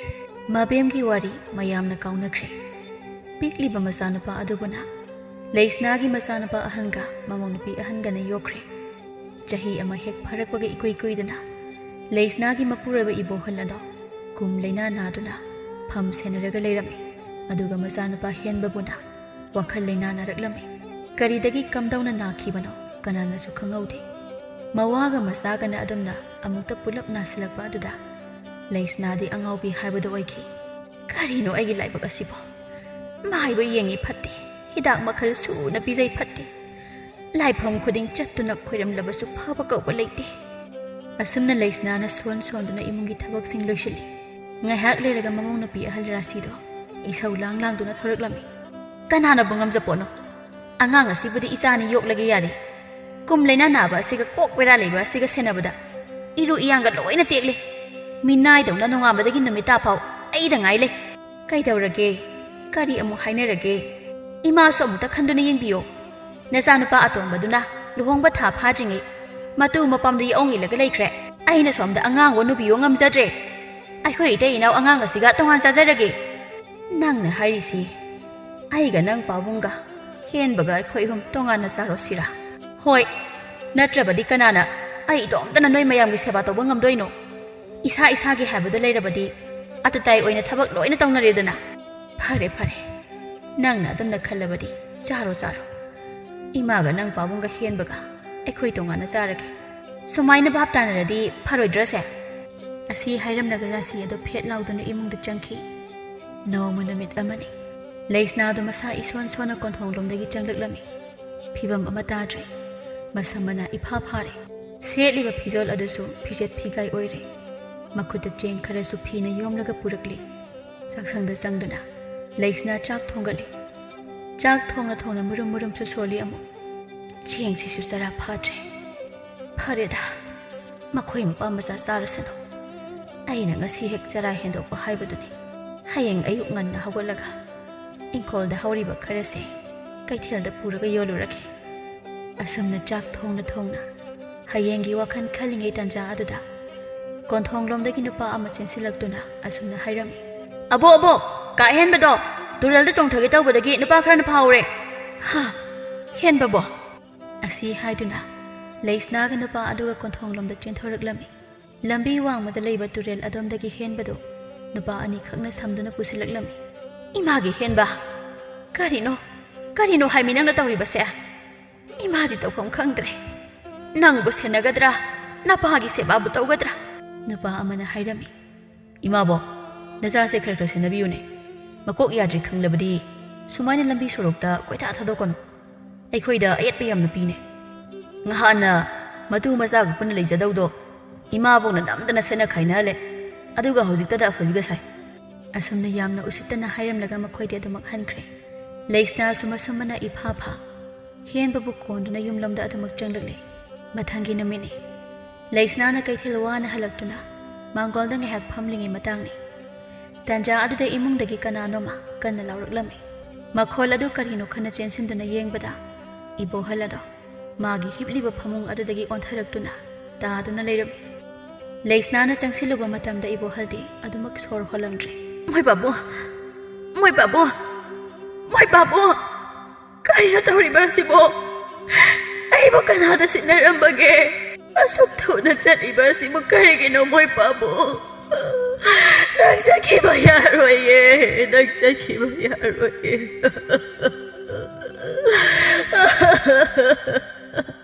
ꯃꯕꯦꯝꯒꯤ ꯋꯥꯔꯤ ꯃꯌꯥꯝꯅ ꯀꯥꯎꯅꯈ꯭ꯔꯦ꯫ ꯄꯤꯛꯂꯤꯕ ꯃꯆꯥꯅꯨꯄꯥ ꯑꯗꯨꯕꯨꯅ ꯂꯩꯁꯅꯥꯒꯤ ꯃꯆꯥꯅꯨꯄꯥ ꯑꯍꯟꯒ ꯃꯃꯧ ꯅꯨꯄꯤ ꯑꯍꯟꯒꯅ ꯌꯣꯛꯈ꯭ꯔꯦ꯫ ꯆꯍꯤ ꯑꯃ ꯍꯦꯛ ꯐꯥꯔꯛꯄꯒ ꯏꯀꯨꯏ ꯀꯨꯏꯗꯅ ꯂꯩꯁꯅꯥꯒꯤ ꯃꯄꯨꯔꯣꯏꯕ ꯏꯕꯣꯍꯜ ꯑꯗꯣ ꯀꯨꯝ ꯂꯩꯅꯥ ꯅꯥꯗꯨꯅ ꯐꯝ ꯁꯦꯟꯅꯔꯒ ꯂꯩꯔꯝꯃꯤ꯫ ꯑꯗꯨꯒ ꯃꯆꯥꯅꯨꯄꯥ ꯍꯦꯟꯕꯕꯨꯅ ꯋꯥꯈꯜ ꯂꯩꯅꯥ ꯅꯥꯔꯛꯂꯝꯃꯤ꯫ ꯀꯔꯤꯗꯒꯤ ꯀꯝꯗꯧꯅ ꯅꯥꯈꯤꯕꯅꯣ ꯀꯅꯥꯅꯁꯨ ꯈꯪꯍꯧꯗꯦ꯫ ꯃꯋꯥꯒ ꯃꯆꯥꯒꯅ ꯑꯗꯨꯝꯅ ꯑꯃꯨꯛꯇ ꯄꯨꯂꯞ ꯅꯥꯁꯤꯜꯂꯛꯄ ꯑꯗꯨꯗ ꯂꯩꯁꯅꯥꯗꯤ ꯑꯉꯥꯎꯕꯤ ꯍꯥꯏꯕꯗꯨ ꯑꯣꯏꯈꯤ꯫ "ꯀꯔꯤꯅꯣ ꯑꯩꯒꯤ ꯂꯥꯏꯕꯛ ꯑꯁꯤꯕꯣ? ꯃꯥꯏꯕ ꯌꯦꯡꯉꯤ ꯐꯠꯇꯦ, ꯍꯤꯗꯥꯛ ꯃꯈꯜ ꯁꯨꯅ ꯄꯤꯖꯩ ꯐꯠꯇꯦ, ꯂꯥꯏꯐꯝ ꯈꯨꯗꯤꯡ ꯆꯠꯇꯨꯅ ꯈꯣꯏꯔꯝꯂꯕꯁꯨ ꯐꯕ ꯀꯧꯕ ꯂꯩꯇꯦ꯫" ꯑꯁꯨꯝꯅ ꯂꯩꯁꯅꯥꯅ ꯁꯣꯟ ꯁꯣꯟꯗꯨꯅ ꯏꯃꯨꯡꯒꯤ ꯊꯕꯛꯁꯤꯡ ꯂꯣꯏꯁꯤꯜꯂꯤ꯫ ꯉꯥꯏꯍꯥꯛ ꯂꯩꯔꯒ ꯃꯃꯧ ꯅꯨꯄꯤ ꯑꯍꯜ ꯔꯥꯁꯤꯗꯣ ꯏꯁꯧ ꯂꯥꯡ ꯂꯥꯡꯗꯨꯅ ꯊꯣꯔꯛꯂꯝꯃꯤ꯫ "ꯀꯅꯥꯅꯕꯨ ꯉꯝꯖꯄꯣꯠꯅꯣ? ꯑꯉꯥꯡ ꯑꯁꯤꯕꯨꯗꯤ ꯏꯆꯥꯅ ꯌꯣꯛꯂꯒꯦ ꯌꯥꯔꯦ꯫ ꯀꯨꯝ ꯂꯩꯅꯥ ꯅꯥꯕ ꯑꯁꯤꯒ ꯀꯣꯛ ꯕꯦꯔꯥ ꯂꯩꯕ ꯑꯁꯤꯒ ꯁꯦꯟꯅꯕꯗ ꯏꯔꯨ ꯏꯌꯥꯡꯒ ꯂꯣꯏꯅ ꯇꯦꯛꯂꯦ꯫ ꯃꯤꯅꯥꯏꯗꯧꯅ ꯅꯣꯡꯉꯥꯟꯕꯗꯒꯤ ꯅꯨꯃꯤꯠ ꯇꯥꯐꯥꯎ ꯑꯩꯗ ꯉꯥꯏ ꯂꯩ꯫ ꯀꯩꯗꯧꯔꯒꯦ? ꯀꯔꯤ ꯑꯃꯨꯛ ꯍꯥꯏꯅꯔꯒꯦ? ꯏꯃꯥꯁꯨ ꯑꯃꯨꯛꯇ ꯈꯟꯗꯨꯅ ꯌꯦꯡꯕꯤꯌꯣ꯫ ꯅꯆꯥꯅꯨꯄꯥ ꯑꯇꯣꯝꯕꯗꯨꯅ ꯂꯨꯍꯣꯡꯕ ꯊꯥ ꯐꯥꯗ꯭ꯔꯤꯉꯩ ꯃꯇꯨ ꯃꯄꯥꯝꯗ ꯌꯥꯑꯣꯡ ꯏꯜꯂꯒ ꯂꯩꯈ꯭ꯔꯦ꯫ ꯑꯩꯅ ꯁꯣꯝꯗ ꯑꯉꯥꯡ ꯑꯣ ꯅꯨꯕꯤꯌꯣ ꯉꯝꯖꯗ꯭ꯔꯦ꯫ ꯑꯩꯈꯣꯏ ꯏꯇꯩ ꯏꯅꯥꯎ ꯑꯉꯥꯡ ꯑꯁꯤꯒ ꯇꯣꯉꯥꯟ ꯆꯥꯖꯔꯒꯦ꯫" "ꯅꯪꯅ ꯍꯥꯏꯔꯤꯁꯤ ꯑꯩꯒ ꯅꯪ ꯄꯥꯕꯨꯡꯒ ꯍꯦꯟꯕꯒ ꯑꯩꯈꯣꯏ ꯑꯍꯨꯝ ꯇꯣꯉꯥꯟꯅ ꯆꯥꯔꯣ ꯁꯤꯔꯥ?" "ꯍꯣꯏ, ꯅꯠꯇ꯭ꯔꯕꯗꯤ ꯀꯅꯥꯅ ꯑꯩ ꯏꯇꯣꯝꯇꯅ ꯅꯣꯏ ꯃꯌꯥꯝꯒꯤ ꯁꯦꯕꯥ ꯇꯧꯕ ꯉꯝꯗꯣꯏꯅꯣ? ꯏꯁꯥ ꯏꯁꯥꯒꯤ ꯍꯥꯏꯕꯗꯨ ꯂꯩꯔꯕꯗꯤ ꯑꯇꯇꯥꯏ ꯑꯣꯏꯅ ꯊꯕꯛ ꯂꯣꯏꯅ ꯇꯧꯅꯔꯦꯗꯅ꯫ ꯐꯔꯦ, ꯐꯔꯦ, ꯅꯪꯅ ꯑꯗꯨꯝꯅ ꯈꯜꯂꯕꯗꯤ ꯆꯥꯔꯣ, ꯆꯥꯔꯣ꯫ ꯏꯃꯥꯒ ꯅꯪ ꯄꯥꯕꯨꯡꯒ ꯍꯦꯟꯕꯒ ꯑꯩꯈꯣꯏ ꯇꯣꯉꯥꯟꯅ ꯆꯥꯔꯒꯦ꯫ ꯁꯨꯃꯥꯏꯅ ꯚꯥꯞ ꯇꯥꯅꯔꯗꯤ ꯐꯔꯣꯏꯗ꯭ꯔꯁꯦ?" ꯑꯁꯤ ꯍꯥꯏꯔꯝꯂꯒ ꯔꯥꯁꯤ ꯑꯗꯨ ꯐꯦꯠ ꯂꯥꯎꯗꯨꯅ ꯏꯃꯨꯡꯗ ꯆꯪꯈꯤ꯫ ꯅꯣꯡꯃ ꯅꯨꯃꯤꯠ ꯑꯃꯅꯤ꯫ ꯂꯩꯁꯅꯥꯗꯨ ꯃꯁꯥ ꯏꯁꯣꯟ ꯁꯣꯟꯅ ꯀꯣꯟꯊꯣꯡꯂꯣꯝꯗꯒꯤ ꯆꯪꯂꯛꯂꯝꯃꯤ꯫ ꯐꯤꯕꯝ ꯑꯃ ꯇꯥꯗ꯭ꯔꯦ꯫ ꯃꯁꯝ ꯃꯅꯥ ꯏꯐꯥ ꯐꯥꯔꯦ꯫ ꯁꯦꯠꯂꯤꯕ ꯐꯤꯖꯣꯜ ꯑꯗꯨꯁꯨ ꯐꯤꯖꯦꯠ ꯐꯤꯒꯥꯏ ꯑꯣꯏꯔꯦ꯫ ꯃꯈꯨꯠꯇ ꯆꯦꯡ ꯈꯔꯁꯨ ꯐꯤꯅ ꯌꯣꯝꯂꯒ ꯄꯨꯔꯛꯂꯤ꯫ ꯆꯥꯛꯁꯪꯗ ꯆꯪꯗꯨꯅ ꯂꯩꯁꯅꯥ ꯆꯥꯛ ꯊꯣꯡꯒꯠꯂꯤ꯫ ꯆꯥꯛ ꯊꯣꯡꯅ ꯊꯣꯡꯅ ꯃꯨꯔꯨꯝ ꯃꯨꯔꯨꯝꯁꯨ ꯁꯣꯜꯂꯤ ꯑꯃꯨꯛ꯫ ꯆꯦꯡꯁꯤꯁꯨ ꯆꯔꯥ ꯐꯥꯗ꯭ꯔꯦ꯫ ꯐꯔꯦꯗ, ꯃꯈꯣꯏ ꯃꯄꯥ ꯃꯆꯥ ꯆꯥꯔꯁꯅꯨ꯫ ꯑꯩꯅ ꯉꯁꯤ ꯍꯦꯛ ꯆꯔꯥ ꯍꯦꯟꯗꯣꯛꯄ ꯍꯥꯏꯕꯗꯨꯅꯤ꯫ ꯍꯌꯦꯡ ꯑꯌꯨꯛ ꯉꯟꯅ ꯍꯧꯒꯠꯂꯒ ꯏꯪꯈꯣꯜꯗ ꯍꯧꯔꯤꯕ ꯈꯔꯁꯦ ꯀꯩꯊꯦꯜꯗ ꯄꯨꯔꯒ ꯌꯣꯜꯂꯨꯔꯒꯦ꯫ ꯑꯁꯨꯝꯅ ꯆꯥꯛ ꯊꯣꯡꯅ ꯊꯣꯡꯅ ꯍꯌꯦꯡꯒꯤ ꯋꯥꯈꯜ ꯈꯜꯂꯤꯉꯩ ꯇꯥꯟꯖꯥ ꯑꯗꯨꯗ ꯀꯣꯟꯊꯣꯡꯂꯣꯝꯗꯒꯤ ꯅꯨꯄꯥ ꯑꯃ ꯆꯦꯟꯁꯤꯜꯂꯛꯇꯨꯅ ꯑꯁꯨꯝꯅ ꯍꯥꯏꯔꯝꯃꯤ, "ꯑꯕꯣ, ꯑꯕꯣ, ꯀꯥ ꯍꯦꯟꯕꯗꯣ ꯇꯨꯔꯦꯜꯗ ꯆꯣꯡꯊꯒꯦ ꯇꯧꯕꯗꯒꯤ ꯅꯨꯄꯥ ꯈꯔꯅ ꯐꯥꯍꯧꯔꯦ꯫" "ꯍꯥ? ꯍꯦꯟꯕꯕꯣ?" ꯑꯁꯤ ꯍꯥꯏꯗꯨꯅ ꯂꯩꯁꯅꯥꯒ ꯅꯨꯄꯥ ꯑꯗꯨꯒ ꯀꯣꯟꯊꯣꯡꯂꯣꯝꯗ ꯆꯦꯟꯊꯣꯔꯛꯂꯝꯃꯤ꯫ ꯂꯝꯕꯤ ꯋꯥꯡꯃꯗ ꯂꯩꯕ ꯇꯨꯔꯦꯜ ꯑꯗꯣꯝꯗꯒꯤ ꯍꯦꯟꯕꯗꯨ ꯅꯨꯄꯥ ꯑꯅꯤꯈꯛꯅ ꯁꯝꯗꯨꯅ ꯄꯨꯁꯤꯜꯂꯛꯂꯝꯃꯤ꯫ "ꯏꯃꯥꯒꯤ ꯍꯦꯟꯕ! ꯀꯔꯤꯅꯣ, ꯀꯔꯤꯅꯣ ꯍꯥꯏꯃꯤ ꯅꯪꯅ ꯇꯧꯔꯤꯕꯁꯦ? ꯏꯃꯥꯗꯤ ꯇꯧꯐꯝ ꯈꯪꯗ꯭ꯔꯦ꯫ ꯅꯪꯕꯨ ꯁꯦꯟꯅꯒꯗ꯭ꯔꯥ, ꯅꯄꯥꯒꯤ ꯁꯦꯕꯥꯕꯨ ꯇꯧꯒꯗ꯭ꯔꯥ?" ꯅꯨꯄꯥ ꯑꯃꯅ ꯍꯥꯏꯔꯝꯃꯤ, "ꯏꯃꯥꯕꯣ, ꯅꯆꯥꯁꯦ ꯈꯔ ꯈꯔ ꯁꯦꯟꯅꯕꯤꯌꯨꯅꯦ꯫ ꯃꯀꯣꯛ ꯌꯥꯗ꯭ꯔꯤ ꯈꯪꯂꯕꯗꯤ ꯁꯨꯃꯥꯏꯅ ꯂꯝꯕꯤ ꯁꯣꯔꯣꯛꯇ ꯀꯣꯏꯊꯥ ꯊꯥꯗꯣꯛꯀꯅꯨ꯫ ꯑꯩꯈꯣꯏꯗ ꯑꯌꯦꯠꯄ ꯌꯥꯝꯅ ꯄꯤꯅꯦ꯫ ꯉꯍꯥꯟꯅ ꯃꯇꯨ ꯃꯆꯥꯒ ꯄꯨꯟꯅ ꯂꯩꯖꯗꯧꯗꯣ ꯏꯃꯥꯕꯣꯛꯅ ꯅꯝꯗꯅ ꯁꯦꯠꯅ ꯈꯥꯏꯅꯍꯜꯂꯦ꯫ ꯑꯗꯨꯒ ꯍꯧꯖꯤꯛꯇꯗ ꯑꯐꯕꯤꯒ ꯁꯥꯏ꯫" ꯑꯁꯨꯝꯅ ꯌꯥꯝꯅ ꯎꯁꯤꯠꯇꯅ ꯍꯥꯏꯔꯝꯂꯒ ꯃꯈꯣꯏꯗꯤ ꯑꯗꯨꯃꯛ ꯍꯟꯈ꯭ꯔꯦ꯫ ꯂꯩꯁꯅꯥꯁꯨ ꯃꯁꯝ ꯃꯅꯥ ꯏꯐꯥ ꯐꯥ ꯍꯦꯟꯕꯕꯨ ꯀꯣꯟꯗꯨꯅ ꯌꯨꯝꯂꯣꯝꯗ ꯑꯗꯨꯃꯛ ꯆꯪꯂꯛꯂꯦ꯫ ꯃꯊꯪꯒꯤ ꯅꯨꯃꯤꯠꯅꯤ꯫ ꯂꯩꯁꯅꯥꯅ ꯀꯩꯊꯦꯜ ꯋꯥꯅ ꯍꯜꯂꯛꯇꯨꯅ ꯃꯥꯡꯒꯣꯜꯗ ꯉꯥꯏꯍꯥꯛ ꯐꯝꯂꯤꯉꯩ ꯃꯇꯥꯡꯅꯤ꯫ ꯇꯥꯟꯖꯥ ꯑꯗꯨꯗ ꯏꯃꯨꯡꯗꯒꯤ ꯀꯅꯥꯅꯣꯃ ꯀꯟꯅ ꯂꯥꯎꯔꯛꯂꯝꯃꯤ꯫ ꯃꯈꯣꯜ ꯑꯗꯨ ꯀꯔꯤꯅꯣ ꯈꯟꯅ ꯆꯦꯟꯁꯤꯟꯗꯨꯅ ꯌꯦꯡꯕꯗ ꯏꯕꯣꯍꯜ ꯑꯗꯣ ꯃꯥꯒꯤ ꯍꯤꯞꯂꯤꯕ ꯐꯃꯨꯡ ꯑꯗꯨꯗꯒꯤ ꯑꯣꯟꯊꯔꯛꯇꯨꯅ ꯇꯥꯗꯨꯅ ꯂꯩꯔꯝꯃꯤ꯫ ꯂꯩꯁꯅꯥꯅ ꯆꯪꯁꯤꯜꯂꯨꯕ ꯃꯇꯝꯗ ꯏꯕꯣꯍꯜꯗꯤ ꯑꯗꯨꯃꯛ ꯁꯣꯔ ꯍꯣꯜꯂꯝꯗ꯭ꯔꯦ꯫ "ꯃꯣꯏ ꯄꯥꯕꯨ! ꯃꯣꯏ ꯄꯥꯕꯨ! ꯃꯣꯏ ꯄꯥꯕꯨ! ꯀꯔꯤꯅꯣ ꯇꯧꯔꯤꯕ ꯑꯁꯤꯕꯣ? ꯑꯩꯕꯨ ꯀꯅꯥꯗ ꯁꯤꯟꯅꯔꯝꯕꯒꯦ? ꯑꯁꯨꯛ ꯊꯨꯅ ꯆꯠꯂꯤꯕ ꯑꯁꯤꯕꯨ ꯀꯔꯤꯒꯤꯅꯣ, ꯃꯣꯏ ꯄꯥꯕꯨ? ꯅꯪ ꯆꯠꯈꯤꯕ ꯌꯥꯔꯣꯏꯌꯦ, ꯅꯪ ꯆꯠꯈꯤꯕ ꯌꯥꯔꯣꯏꯌꯦ꯫"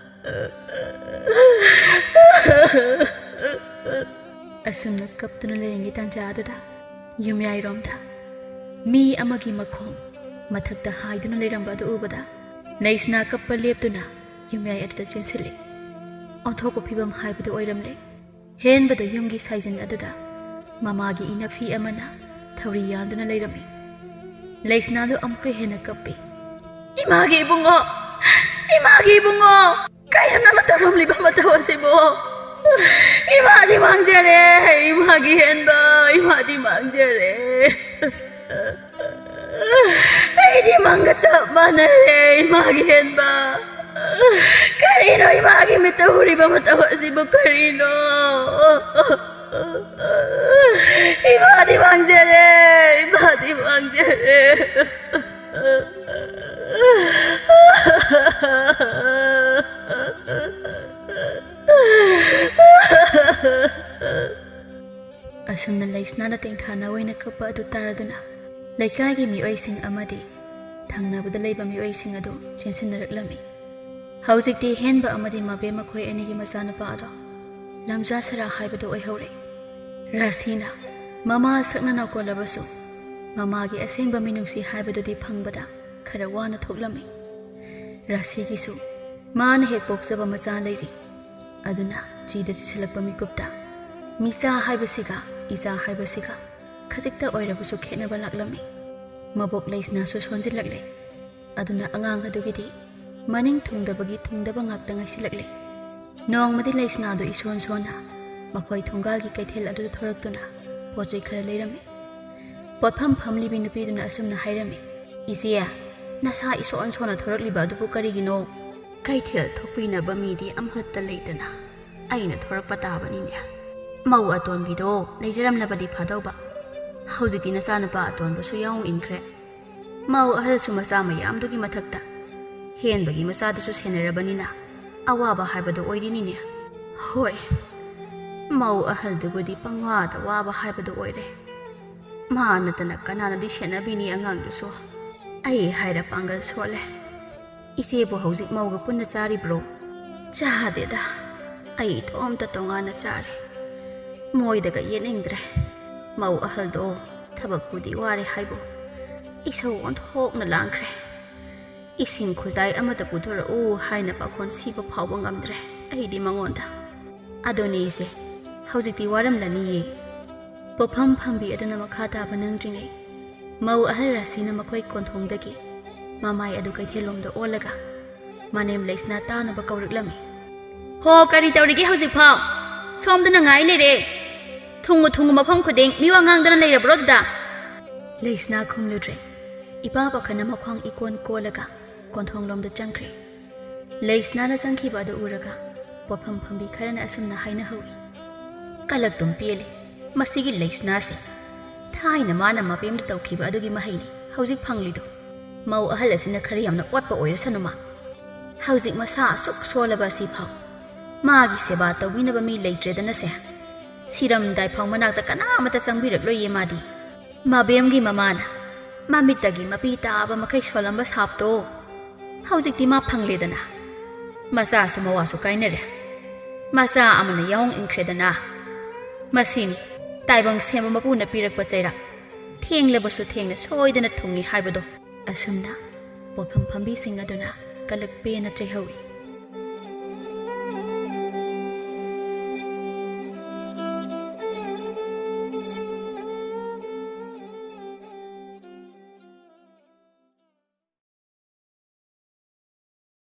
ꯑꯁꯨꯝꯅ ꯀꯞꯇꯨꯅ ꯂꯩꯔꯤꯉꯩ ꯇꯥꯟꯖꯥ ꯑꯗꯨꯗ ꯌꯨꯝꯌꯥꯏꯔꯣꯝꯗ ꯃꯤ ꯑꯃꯒꯤ ꯃꯈꯣꯡ ꯃꯊꯛꯇ ꯍꯥꯏꯗꯨꯅ ꯂꯩꯔꯝꯕ ꯑꯗꯨ ꯎꯕꯗ ꯂꯩꯁꯅꯥ ꯀꯞꯄ ꯂꯦꯞꯇꯨꯅ ꯌꯨꯝꯌꯥꯏ ꯑꯗꯨꯗ ꯆꯦꯟꯁꯤꯜꯂꯤ꯫ ꯑꯣꯟꯊꯣꯛꯄ ꯐꯤꯕꯝ ꯍꯥꯏꯕꯗꯨ ꯑꯣꯏꯔꯝꯂꯦ꯫ ꯍꯦꯟꯕꯗ ꯌꯨꯝꯒꯤ ꯁꯥꯏꯖꯤꯟ ꯑꯗꯨꯗ ꯃꯃꯥꯒꯤ ꯏꯅꯐꯤ ꯑꯃꯅ ꯊꯧꯔꯤ ꯌꯥꯟꯗꯨꯅ ꯂꯩꯔꯝꯃꯤ꯫ ꯂꯩꯁꯅꯥꯗꯨ ꯑꯃꯨꯛꯀ ꯍꯦꯟꯅ ꯀꯞꯄꯤ꯫ "ꯏꯃꯥꯒꯤ ꯏꯕꯨꯡꯉꯣ! ꯏꯃꯥꯒꯤ ꯏꯕꯨꯡꯉꯣ! ꯀꯔꯤꯅꯣ ꯅꯪꯅ ꯇꯧꯔꯝꯂꯤꯕ ꯃꯇꯧ ꯑꯁꯤꯕꯨ? ꯏꯃꯥꯗꯤ ꯃꯥꯡꯖꯔꯦ! ꯏꯃꯥꯒꯤ ꯍꯦꯟꯕ! ꯏꯃꯥꯗꯤ ꯃꯥꯡꯖꯔꯦ! ꯑꯩꯗꯤ ꯃꯪꯒ ꯆꯞ ꯃꯥꯟꯅꯔꯦ, ꯏꯃꯥꯒꯤ ꯍꯦꯟꯕ! ꯀꯔꯤꯅꯣ ꯏꯃꯥꯒꯤ ꯃꯤꯠꯇ ꯎꯔꯤꯕ ꯃꯇꯧ ꯑꯁꯤꯕꯨ? ꯀꯔꯤꯅꯣ? ꯏꯃꯥꯗꯤ ꯃꯥꯡꯖꯔꯦ! ꯏꯃꯥꯗꯤ ꯃꯥꯡꯖꯔꯦ!" ꯑꯁꯨꯝꯅ ꯂꯩꯁꯅꯥꯅ ꯇꯦꯡꯊꯥꯅ ꯑꯣꯏꯅ ꯀꯞꯄ ꯑꯗꯨ ꯇꯥꯔꯗꯨꯅ ꯂꯩꯀꯥꯏꯒꯤ ꯃꯤꯑꯣꯏꯁꯤꯡ ꯑꯃꯗꯤ ꯊꯪꯅꯕꯗ ꯂꯩꯕ ꯃꯤꯑꯣꯏꯁꯤꯡ ꯑꯗꯨ ꯆꯦꯟꯁꯤꯟꯅꯔꯛꯂꯝꯃꯤ꯫ ꯍꯧꯖꯤꯛꯇꯤ ꯍꯦꯟꯕ ꯑꯃꯗꯤ ꯃꯕꯦꯝ ꯃꯈꯣꯏ ꯑꯅꯤꯒꯤ ꯃꯆꯥꯅꯨꯄꯥ ꯑꯗꯣ ꯂꯝꯖꯥ ꯁꯔꯥ ꯍꯥꯏꯕꯗꯨ ꯑꯣꯏꯍꯧꯔꯦ꯫ ꯔꯥꯁꯤꯅ ꯃꯃꯥ ꯁꯛꯅ ꯅꯧꯀꯣꯜꯂꯕꯁꯨ ꯃꯃꯥꯒꯤ ꯑꯁꯦꯡꯕ ꯃꯤꯅꯨꯡꯁꯤ ꯍꯥꯏꯕꯗꯨꯗꯤ ꯐꯪꯕꯗ ꯈꯔ ꯋꯥꯅ ꯊꯣꯛꯂꯝꯃꯤ꯫ ꯔꯥꯁꯤꯒꯤꯁꯨ ꯃꯥꯅ ꯍꯦꯛ ꯄꯣꯛꯆꯕ ꯃꯆꯥ ꯂꯩꯔꯤ꯫ ꯑꯗꯨꯅ ꯆꯤꯗ ꯆꯤꯁꯤꯜꯂꯛꯄ ꯃꯤꯀꯨꯞꯇ ꯃꯤꯆꯥ ꯍꯥꯏꯕꯁꯤꯒ ꯏꯆꯥ ꯍꯥꯏꯕꯁꯤꯒ ꯈꯖꯤꯛꯇ ꯑꯣꯏꯔꯕꯁꯨ ꯈꯦꯠꯅꯕ ꯂꯥꯛꯂꯝꯃꯤ꯫ ꯃꯕꯣꯛ ꯂꯩꯁꯅꯥꯁꯨ ꯁꯣꯟꯖꯤꯜꯂꯛꯂꯦ꯫ ꯑꯗꯨꯅ ꯑꯉꯥꯡ ꯑꯗꯨꯒꯤꯗꯤ ꯃꯅꯤꯡ ꯊꯨꯡꯗꯕꯒꯤ ꯊꯨꯡꯗꯕ ꯉꯥꯛꯇ ꯉꯥꯏꯁꯤꯜꯂꯛꯂꯦ꯫ ꯅꯣꯡꯃꯗꯤ ꯂꯩꯁꯅꯥꯗꯨ ꯏꯁꯣꯟ ꯁꯣꯟꯅ ꯃꯈꯣꯏ ꯊꯣꯡꯒꯥꯜꯒꯤ ꯀꯩꯊꯦꯜ ꯑꯗꯨꯗ ꯊꯣꯔꯛꯇꯨꯅ ꯄꯣꯠ ꯆꯩ ꯈꯔ ꯂꯩꯔꯝꯃꯤ꯫ ꯄꯣꯠꯐꯝ ꯐꯝꯂꯤꯕꯤ ꯅꯨꯄꯤꯗꯨꯅ ꯑꯁꯨꯝꯅ ꯍꯥꯏꯔꯝꯃꯤ, "ꯏꯆꯦ, ꯅꯁꯥ ꯏꯁꯣꯟ ꯁꯣꯟꯅ ꯊꯣꯔꯛꯂꯤꯕ ꯑꯗꯨꯕꯨ ꯀꯔꯤꯒꯤꯅꯣ?" "ꯀꯩꯊꯦꯜ ꯊꯣꯛꯄꯤꯅꯕ ꯃꯤꯗꯤ ꯑꯃꯠꯇ ꯂꯩꯇꯅ ꯑꯩꯅ ꯊꯣꯔꯛꯄ ꯇꯥꯕꯅꯤꯅꯦ꯫ ꯃꯧ ꯑꯇꯣꯟꯕꯤꯗꯣ ꯂꯩꯖꯔꯝꯂꯕꯗꯤ ꯐꯗꯧꯕ꯫ ꯍꯧꯖꯤꯛꯇꯤ ꯅꯆꯥꯅꯨꯄꯥ ꯑꯇꯣꯟꯕꯁꯨ ꯌꯥꯎꯅ ꯏꯟꯈ꯭ꯔꯦ꯫ ꯃꯧ ꯑꯍꯜꯁꯨ ꯃꯆꯥ ꯃꯌꯥꯝꯗꯨꯒꯤ ꯃꯊꯛꯇ ꯍꯦꯟꯕꯒꯤ ꯃꯆꯥꯗꯨꯁꯨ ꯁꯦꯟꯅꯔꯕꯅꯤꯅ ꯑꯋꯥꯕ ꯍꯥꯏꯕꯗꯨ ꯑꯣꯏꯔꯤꯅꯤꯅꯦ꯫ ꯍꯣꯏ, ꯃꯧ ꯑꯍꯜꯗꯨꯕꯨꯗꯤ ꯄꯪꯋꯥꯗ ꯋꯥꯕ ꯍꯥꯏꯕꯗꯨ ꯑꯣꯏꯔꯦ꯫ ꯃꯥ ꯅꯠꯇꯅ ꯀꯅꯥꯅꯗꯤ ꯁꯦꯟꯅꯕꯤꯅꯤ ꯑꯉꯥꯡꯗꯨꯁꯨ? ꯑꯩ ꯍꯥꯏꯔ ꯄꯥꯡꯒꯜ ꯁꯣꯜꯂꯦ꯫ ꯏꯆꯦꯕꯨ ꯍꯧꯖꯤꯛ ꯃꯧꯒ ꯄꯨꯟꯅ ꯆꯥꯔꯤꯕ꯭ꯔꯣ?" "ꯆꯥꯗꯦꯗ, ꯑꯩ ꯏꯇꯣꯝꯇ ꯇꯣꯉꯥꯟꯅ ꯆꯥꯔꯦ꯫ ꯃꯣꯏꯗꯒ ꯌꯦꯠꯅꯤꯡꯗ꯭ꯔꯦ꯫ ꯃꯧ ꯑꯍꯜꯗꯣ ꯊꯕꯛꯄꯨꯗꯤ ꯋꯥꯔꯦ ꯍꯥꯏꯕꯨ, ꯏꯁꯧ ꯑꯣꯟꯊꯣꯛꯅ ꯂꯥꯡꯈ꯭ꯔꯦ꯫ "ꯏꯁꯤꯡ ꯈꯨꯖꯥꯏ ꯑꯃꯗ ꯄꯨꯊꯣꯔꯛꯎ" ꯍꯥꯏꯅ ꯄꯥꯈꯣꯟ ꯁꯤꯕ ꯐꯥꯎꯕ ꯉꯝꯗ꯭ꯔꯦ ꯑꯩꯗꯤ ꯃꯉꯣꯟꯗ꯫ "ꯑꯗꯨꯅꯤ ꯏꯆꯦ, ꯍꯧꯖꯤꯛꯇꯤ ꯋꯥꯔꯝꯂꯅꯤꯌꯦ"꯫ ꯄꯣꯠꯐꯝ ꯐꯝꯕꯤ ꯑꯗꯨꯅ ꯃꯈꯥ ꯇꯥꯕ ꯅꯪꯗ꯭ꯔꯤꯉꯩ, ꯃꯧ ꯑꯍꯜ ꯔꯥꯁꯤꯅ ꯃꯈꯣꯏ ꯀꯣꯟꯊꯣꯡꯗꯒꯤ ꯃꯃꯥꯏ ꯑꯗꯨ ꯀꯩꯊꯦꯜꯂꯣꯝꯗ ꯑꯣꯜꯂꯒ ꯃꯅꯦꯝ ꯂꯩꯁꯅꯥ ꯇꯥꯅꯕ ꯀꯧꯔꯛꯂꯝꯃꯤ꯫ "ꯍꯣ, ꯀꯔꯤ ꯇꯧꯔꯤꯒꯦ ꯍꯧꯖꯤꯛꯐꯥꯎ? ꯁꯣꯝꯗꯅ ꯉꯥꯏ ꯂꯩꯔꯦ꯫ ꯊꯨꯡꯉꯨ ꯊꯨꯡꯉꯨ, ꯃꯐꯝ ꯈꯨꯗꯤꯡ ꯃꯤꯋꯥ ꯉꯥꯡꯗꯅ ꯂꯩꯔꯕ꯭ꯔꯣ ꯑꯗꯨꯗ?" ꯂꯩꯁꯅꯥ ꯈꯨꯝꯂꯨꯗ꯭ꯔꯦ꯫ ꯏꯄꯥ ꯄꯥꯈꯠꯅ ꯃꯈ꯭ꯋꯥꯡ ꯏꯀꯣꯟ ꯀꯣꯜꯂꯒ ꯀꯣꯟꯊꯣꯡꯂꯣꯝꯗ ꯆꯪꯈ꯭ꯔꯦ꯫ ꯂꯩꯁꯅꯥꯅ ꯆꯪꯈꯤꯕ ꯑꯗꯨ ꯎꯔꯒ ꯄꯣꯠꯐꯝ ꯐꯝꯕꯤ ꯈꯔꯅ ꯑꯁꯨꯝꯅ ꯍꯥꯏꯅꯍꯧꯏ꯫ "ꯀꯂꯛꯇꯨꯝ ꯄꯦꯜꯂꯤ ꯃꯁꯤꯒꯤ ꯂꯩꯁꯅꯥꯁꯦ꯫ ꯊꯥꯏꯅ ꯃꯥꯅ ꯃꯄꯦꯝꯗ ꯇꯧꯈꯤꯕ ꯑꯗꯨꯒꯤ ꯃꯍꯩꯅꯤ ꯍꯧꯖꯤꯛ ꯐꯪꯂꯤꯗꯣ꯫ ꯃꯧ ꯑꯍꯜ ꯑꯁꯤꯅ ꯈꯔ ꯌꯥꯝꯅ ꯑꯣꯠꯄ ꯑꯣꯏꯔꯁꯅꯨ ꯃꯥ꯫ ꯍꯧꯖꯤꯛ ꯃꯁꯥ ꯑꯁꯨꯛ ꯁꯣꯜꯂꯕ ꯑꯁꯤꯐꯥꯎ ꯃꯥꯒꯤ ꯁꯦꯕꯥ ꯇꯧꯕꯤꯅꯕ ꯃꯤ ꯂꯩꯇ꯭ꯔꯦꯗꯅꯁꯦ꯫ ꯁꯤꯔꯝꯗꯥꯏꯐꯥꯎ ꯃꯅꯥꯛꯇ ꯀꯅꯥꯃꯠꯇ ꯆꯪꯕꯤꯔꯛꯂꯣꯏꯌꯦ ꯃꯥꯗꯤ꯫ ꯃꯕꯦꯝꯒꯤ ꯃꯃꯥꯅ ꯃꯃꯤꯠꯇꯒꯤ ꯃꯄꯤ ꯇꯥꯕ ꯃꯈꯩ ꯁꯣꯜꯂꯝꯕ ꯁꯥꯞꯇꯣ ꯍꯧꯖꯤꯛꯇꯤ ꯃꯥ ꯐꯪꯂꯦꯗꯅ꯫ ꯃꯆꯥꯁꯨ ꯃꯋꯥꯁꯨ ꯀꯥꯏꯅꯔꯦ꯫ ꯃꯆꯥ ꯑꯃꯅ ꯌꯥꯑꯣꯡ ꯏꯟꯈ꯭ꯔꯦꯗꯅ꯫ ꯃꯁꯤꯅꯤ ꯇꯥꯏꯕꯪ ꯁꯦꯝꯕ ꯃꯄꯨꯅ ꯄꯤꯔꯛꯄ ꯆꯩꯔꯥꯛ꯫ ꯊꯦꯡꯂꯕꯁꯨ ꯊꯦꯡꯅ ꯁꯣꯏꯗꯅ ꯊꯨꯡꯏ ꯍꯥꯏꯕꯗꯣ"꯫ ꯑꯁꯨꯝꯅ ꯄꯣꯠꯐꯝ ꯐꯝꯕꯤꯁꯤꯡ ꯑꯗꯨꯅ ꯀꯂꯛ ꯄꯦꯟꯅ ꯆꯩꯍꯧꯏ꯫